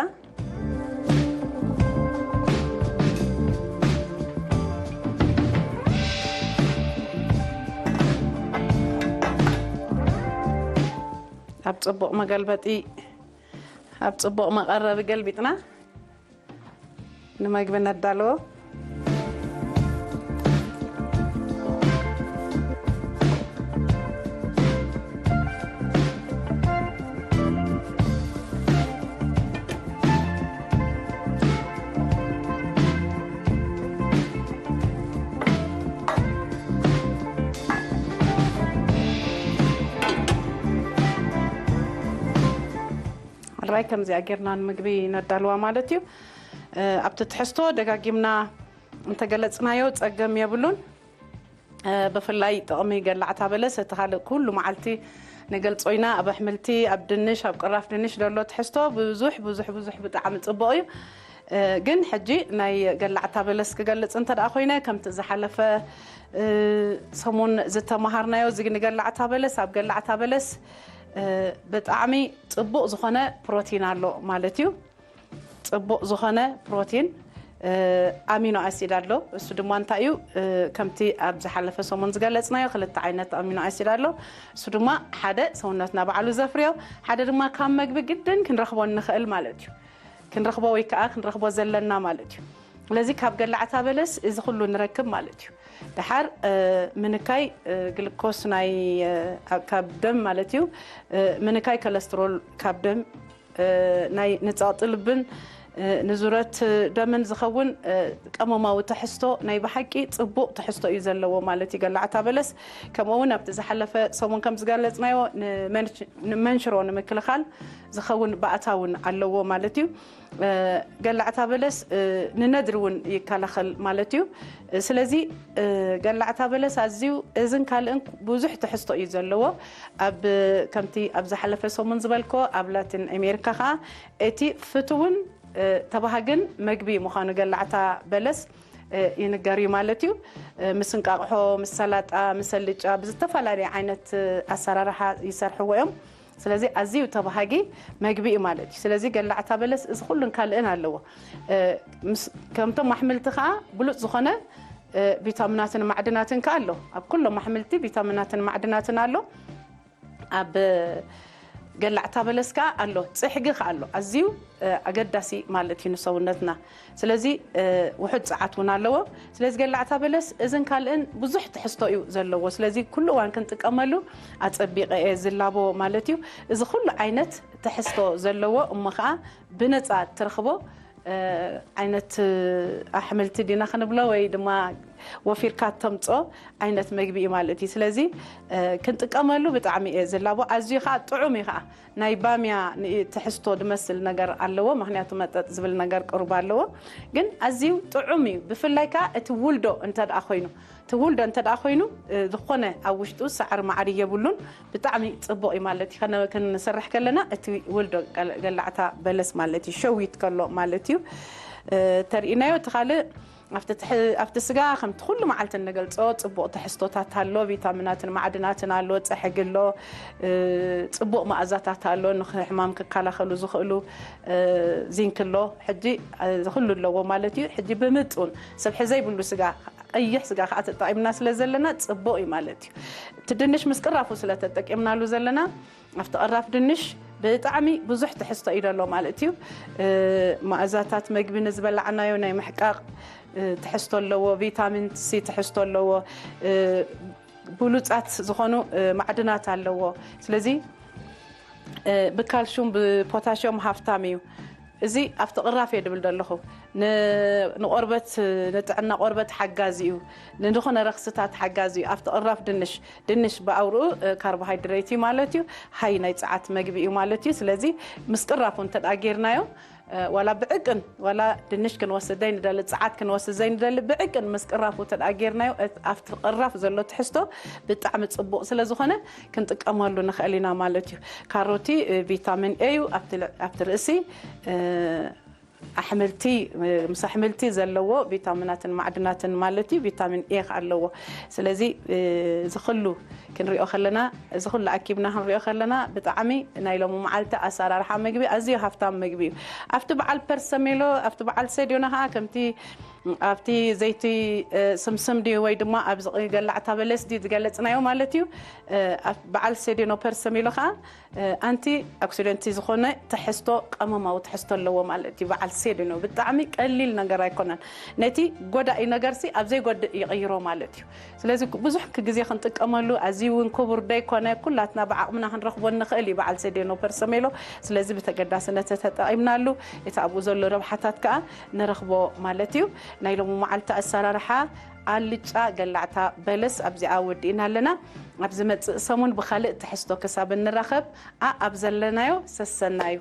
ኣብ ጽቡቕ መገልበጢ፣ ኣብ ጽቡቕ መቐረቢ ገልቢጥና ንመግቢ ነዳልዎ። ሕራይ ከምዚኣ ጌርና ንምግቢ ነዳልዋ ማለት እዩ። ኣብቲ ትሕዝቶ ደጋጊምና እንተገለጽናዮ ጸገም የብሉን። ብፍላይ ጥቕሚ ገላዕታ በለስ እቲ ካልእ ኩሉ መዓልቲ ንገልጾ ኢና። ኣብ ኣሕምልቲ፣ ኣብ ድንሽ፣ ኣብ ቅራፍ ድንሽ ዘሎ ትሕዝቶ ብዙሕ ብዙሕ ብዙሕ ብጣዕሚ ጽቡቕ እዩ። ግን ሕጂ ናይ ገላዕታ በለስ ክገልጽ እንተ ደኣ ኮይነ፣ ከምቲ ዝሓለፈ ሰሙን ዝተመሃርናዮ፣ እዚ ንገላዕታ በለስ፣ ኣብ ገላዕታ በለስ ብጣዕሚ ጽቡቕ ዝኾነ ፕሮቲን ኣሎ ማለት እዩ። ጽቡቕ ዝኾነ ፕሮቲን፣ ኣሚኖ ኣሲድ ኣሎ። እሱ ድማ እንታይ እዩ? ከምቲ ኣብ ዝሓለፈ ሰሙን ዝገለጽናዮ፣ ክልተ ዓይነት ኣሚኖ ኣሲድ ኣሎ። እሱ ድማ ሓደ ሰውነትና ባዕሉ ዘፍርዮ፣ ሓደ ድማ ካብ መግቢ ግድን ክንረኽቦ እንኽእል ማለት እዩ። ክንረኽቦ ወይ ከዓ ክንረኽቦ ዘለና ማለት እዩ። ስለዚ ካብ ገላዕታ በለስ እዚ ኩሉ ንረክብ ማለት እዩ። ደሓር ምንካይ ግልኮስ ናይ ካብ ደም ማለት እዩ፣ ምንካይ ኮለስትሮል ካብ ደም፣ ናይ ንጸቕጢ ልብን ንዙረት ደምን ዝኸውን ቀመማዊ ትሕዝቶ ናይ ብሓቂ ጽቡቕ ትሕዝቶ እዩ ዘለዎ ማለት እዩ ገላዕታ በለስ። ከምኡ እውን ኣብቲ ዝሓለፈ ሰሙን ከም ዝገለጽናዮ ንመንሽ-፣ ንመንሽሮ ንምክልኻል ዝኸውን ባእታ እውን ኣለዎ ማለት እዩ። ገላዕታ በለስ ንነድሪ እውን ይከላኸል ማለት እዩ። ስለዚ ገላዕታ በለስ ኣዝዩ እዝን ካልእን ብዙሕ ትሕዝቶ እዩ ዘለዎ። ኣብ ከምቲ ኣብ ዝሓለፈ ሰሙን ዝበልኮ ኣብ ላቲን ኣሜሪካ ከዓ እቲ ፍትውን ተባሃግን መግቢ ምዃኑ ገላዕታ በለስ ይንገር እዩ ማለት እዩ። ምስ እንቃቕሖ፣ ምስ ሰላጣ፣ ምስ ኣልጫ ብዝተፈላለየ ዓይነት ኣሰራርሓ ይሰርሕዎ እዮም። ስለዚ ኣዝዩ ተባሃጊ መግቢ እዩ ማለት እዩ። ስለዚ ገላዕታ በለስ እዚ ኩሉን ካልእን ኣለዎ። ከምቶም ኣሕምልቲ ከዓ ብሉፅ ዝኾነ ቪታሚናትን ማዕድናትን ከዓ ኣሎ። ኣብ ኩሎም ኣሕምልቲ ቪታሚናትን ማዕድናትን ኣሎ። ኣብ ገላዕታ በለስ ከዓ ኣሎ፣ ፅሕጊ ከዓ ኣሎ። ኣዝዩ ኣገዳሲ ማለት እዩ ንሰውነትና። ስለዚ ውሑድ ፀዓት እውን ኣለዎ። ስለዚ ገላዕታ በለስ እዝን ካልእን ብዙሕ ትሕዝቶ እዩ ዘለዎ። ስለዚ ኩሉ እዋን ክንጥቀመሉ ኣፀቢቐ እየ ዝላቦ ማለት እዩ። እዚ ኩሉ ዓይነት ትሕዝቶ ዘለዎ እሞ ከዓ ብነፃ ትረኽቦ ዓይነት ኣሕምልቲ ዲና ክንብሎ ወይ ድማ ወፊርካ ተምጾ ዓይነት መግቢ እዩ ማለት እዩ። ስለዚ ክንጥቀመሉ ብጣዕሚ እየ ዝላቦ። ኣዝዩ ከዓ ጥዑም እዩ ከዓ። ናይ ባምያ ትሕዝቶ ዝመስል ነገር ኣለዎ፣ ምክንያቱ መጠጥ ዝብል ነገር ቅሩብ ኣለዎ። ግን ኣዝዩ ጥዑም እዩ። ብፍላይ ከዓ እቲ ውልዶ እንተ ደኣ ኮይኑ፣ እቲ ውልዶ እንተ ደኣ ኮይኑ ዝኾነ ኣብ ውሽጡ ሳዕሪ ማዕሪ የብሉን። ብጣዕሚ ጽቡቕ እዩ ማለት እዩ። ከነ-፣ ክንሰርሕ ከለና እቲ ውልዶ ገላዕታ በለስ ማለት እዩ፣ ሸዊት ከሎ ማለት እዩ። ተርእናዮ እቲ ካልእ ኣብቲ ትሕ-፣ ኣብቲ ስጋ ከምቲ ኩሉ መዓልቲ እንገልጾ ጽቡቕ ትሕዝቶታት ኣሎ፣ ቪታሚናትን ማዕድናትን ኣሎ፣ ጸሕጊ ኣሎ፣ ጽቡቕ መኣዛታት ኣሎ፣ ንሕማም ክከላኸሉ ዝኽእሉ ዚንክ ኣሎ። ሕጂ እዚ ኩሉ ኣለዎ ማለት እዩ። ሕጂ ብምጡን ስብሒ ዘይብሉ ስጋ፣ ቀይሕ ስጋ ከዓ ተጠቂምና ስለ ዘለና ጽቡቕ እዩ ማለት እዩ። እቲ ድንሽ ምስ ቅራፉ ስለ ተጠቂምናሉ ዘለና ኣብቲ ቅራፍ ድንሽ ብጣዕሚ ብዙሕ ትሕዝቶ እዩ ዘሎ ማለት እዩ። መኣዛታት መግቢ ንዝበላዕናዮ ናይ ምሕቃቕ ትሕዝቶ ኣለዎ፣ ቪታሚን ሲ ትሕዝቶ ኣለዎ፣ ብሉጻት ዝኾኑ ማዕድናት ኣለዎ። ስለዚ ብካልሹም ብፖታሽዮም ሃፍታም እዩ። እዚ ኣብቲ ቅራፍ እየ ድብል ዘለኹ። ን-፣ ንቆርበት፣ ንጥዕና ቆርበት ሓጋዚ እዩ። ንዝኾነ ረኽስታት ሓጋዚ እዩ። ኣብቲ ቅራፍ ድንሽ፣ ድንሽ ብኣውርኡ ካርቦሃይድሬት እዩ ማለት እዩ። ሃይ ናይ ጸዓት መግቢ እዩ ማለት እዩ። ስለዚ ምስ ቅራፉ እንተ ደኣ ጌርናዮ ዋላ ብዕቅን ዋላ ድንሽ ክንወስድ ዘይንደሊ፣ ጸዓት ክንወስድ ዘይንደሊ፣ ብዕቅን ምስ ቅራፉ ተደኣ ጌርናዮ፣ ኣብቲ ቅራፍ ዘሎ ትሕዝቶ ብጣዕሚ ጽቡቕ ስለ ዝኾነ ክንጥቀመሉ ንኽእል ኢና ማለት እዩ። ካሮቲ ቪታሚን ኤ እዩ። ኣብቲ ርእሲ ኣሕምልቲ፣ ምስ ኣሕምልቲ ዘለዎ ቪታሚናትን ማዕድናትን ማለት እዩ። ቪታሚን ኤ ከኣ ኣለዎ። ስለዚ እዚ ኩሉ ክንሪኦ ከለና፣ እዚ ኩሉ ኣኪብና ክንሪኦ ከለና፣ ብጣዕሚ ናይ ሎሚ መዓልቲ ኣሰራርሓ ምግቢ ኣዝዩ ሃፍታም ምግቢ እዩ። ኣብቲ በዓል ፐርሰሜሎ፣ ኣብቲ በዓል ሴዶና ከኣ ከምቲ ኣብቲ ዘይቲ ስምስም ድዩ ወይ ድማ ኣብዚ ገላዕታ በለስ ድዩ ዝገለጽናዮ ማለት እዩ። በዓል ሴዶኖ ፐርሰሜሎ ከኣ ኣንቲ ኦክሲደንቲ ዝኾነ ትሕዝቶ፣ ቀመማዊ ትሕዝቶ ኣለዎ ማለት እዩ። በዓል ሴድኖ ብጣዕሚ ቀሊል ነገር ኣይኮነን። ነቲ ጎዳኢ ነገርሲ ኣብ ዘይጎድእ ይቕይሮ ማለት እዩ። ስለዚ ብዙሕ ግዜ ክንጥቀመሉ ኣዝዩ እውን ክቡር ደይኮነ፣ ኩላትና ብዓቕምና ክንረኽቦ ንኽእል እዩ በዓል ሴድኖ ፐርሰሜሎ። ስለዚ ብተገዳስነት ተጠቒምናሉ እቲ ኣብኡ ዘሎ ረብሓታት ከኣ ንረኽቦ ማለት እዩ። ናይ ሎሚ መዓልቲ ኣሰራርሓ ኣልጫ ገላዕታ በለስ ኣብዚኣ ወዲእና ኣለና። ኣብ ዝመጽእ ሰሙን ብኻልእ ትሕዝቶ ክሳብ እንራኸብ፣ ኣብ ዘለናዮ ሰሰናዩ።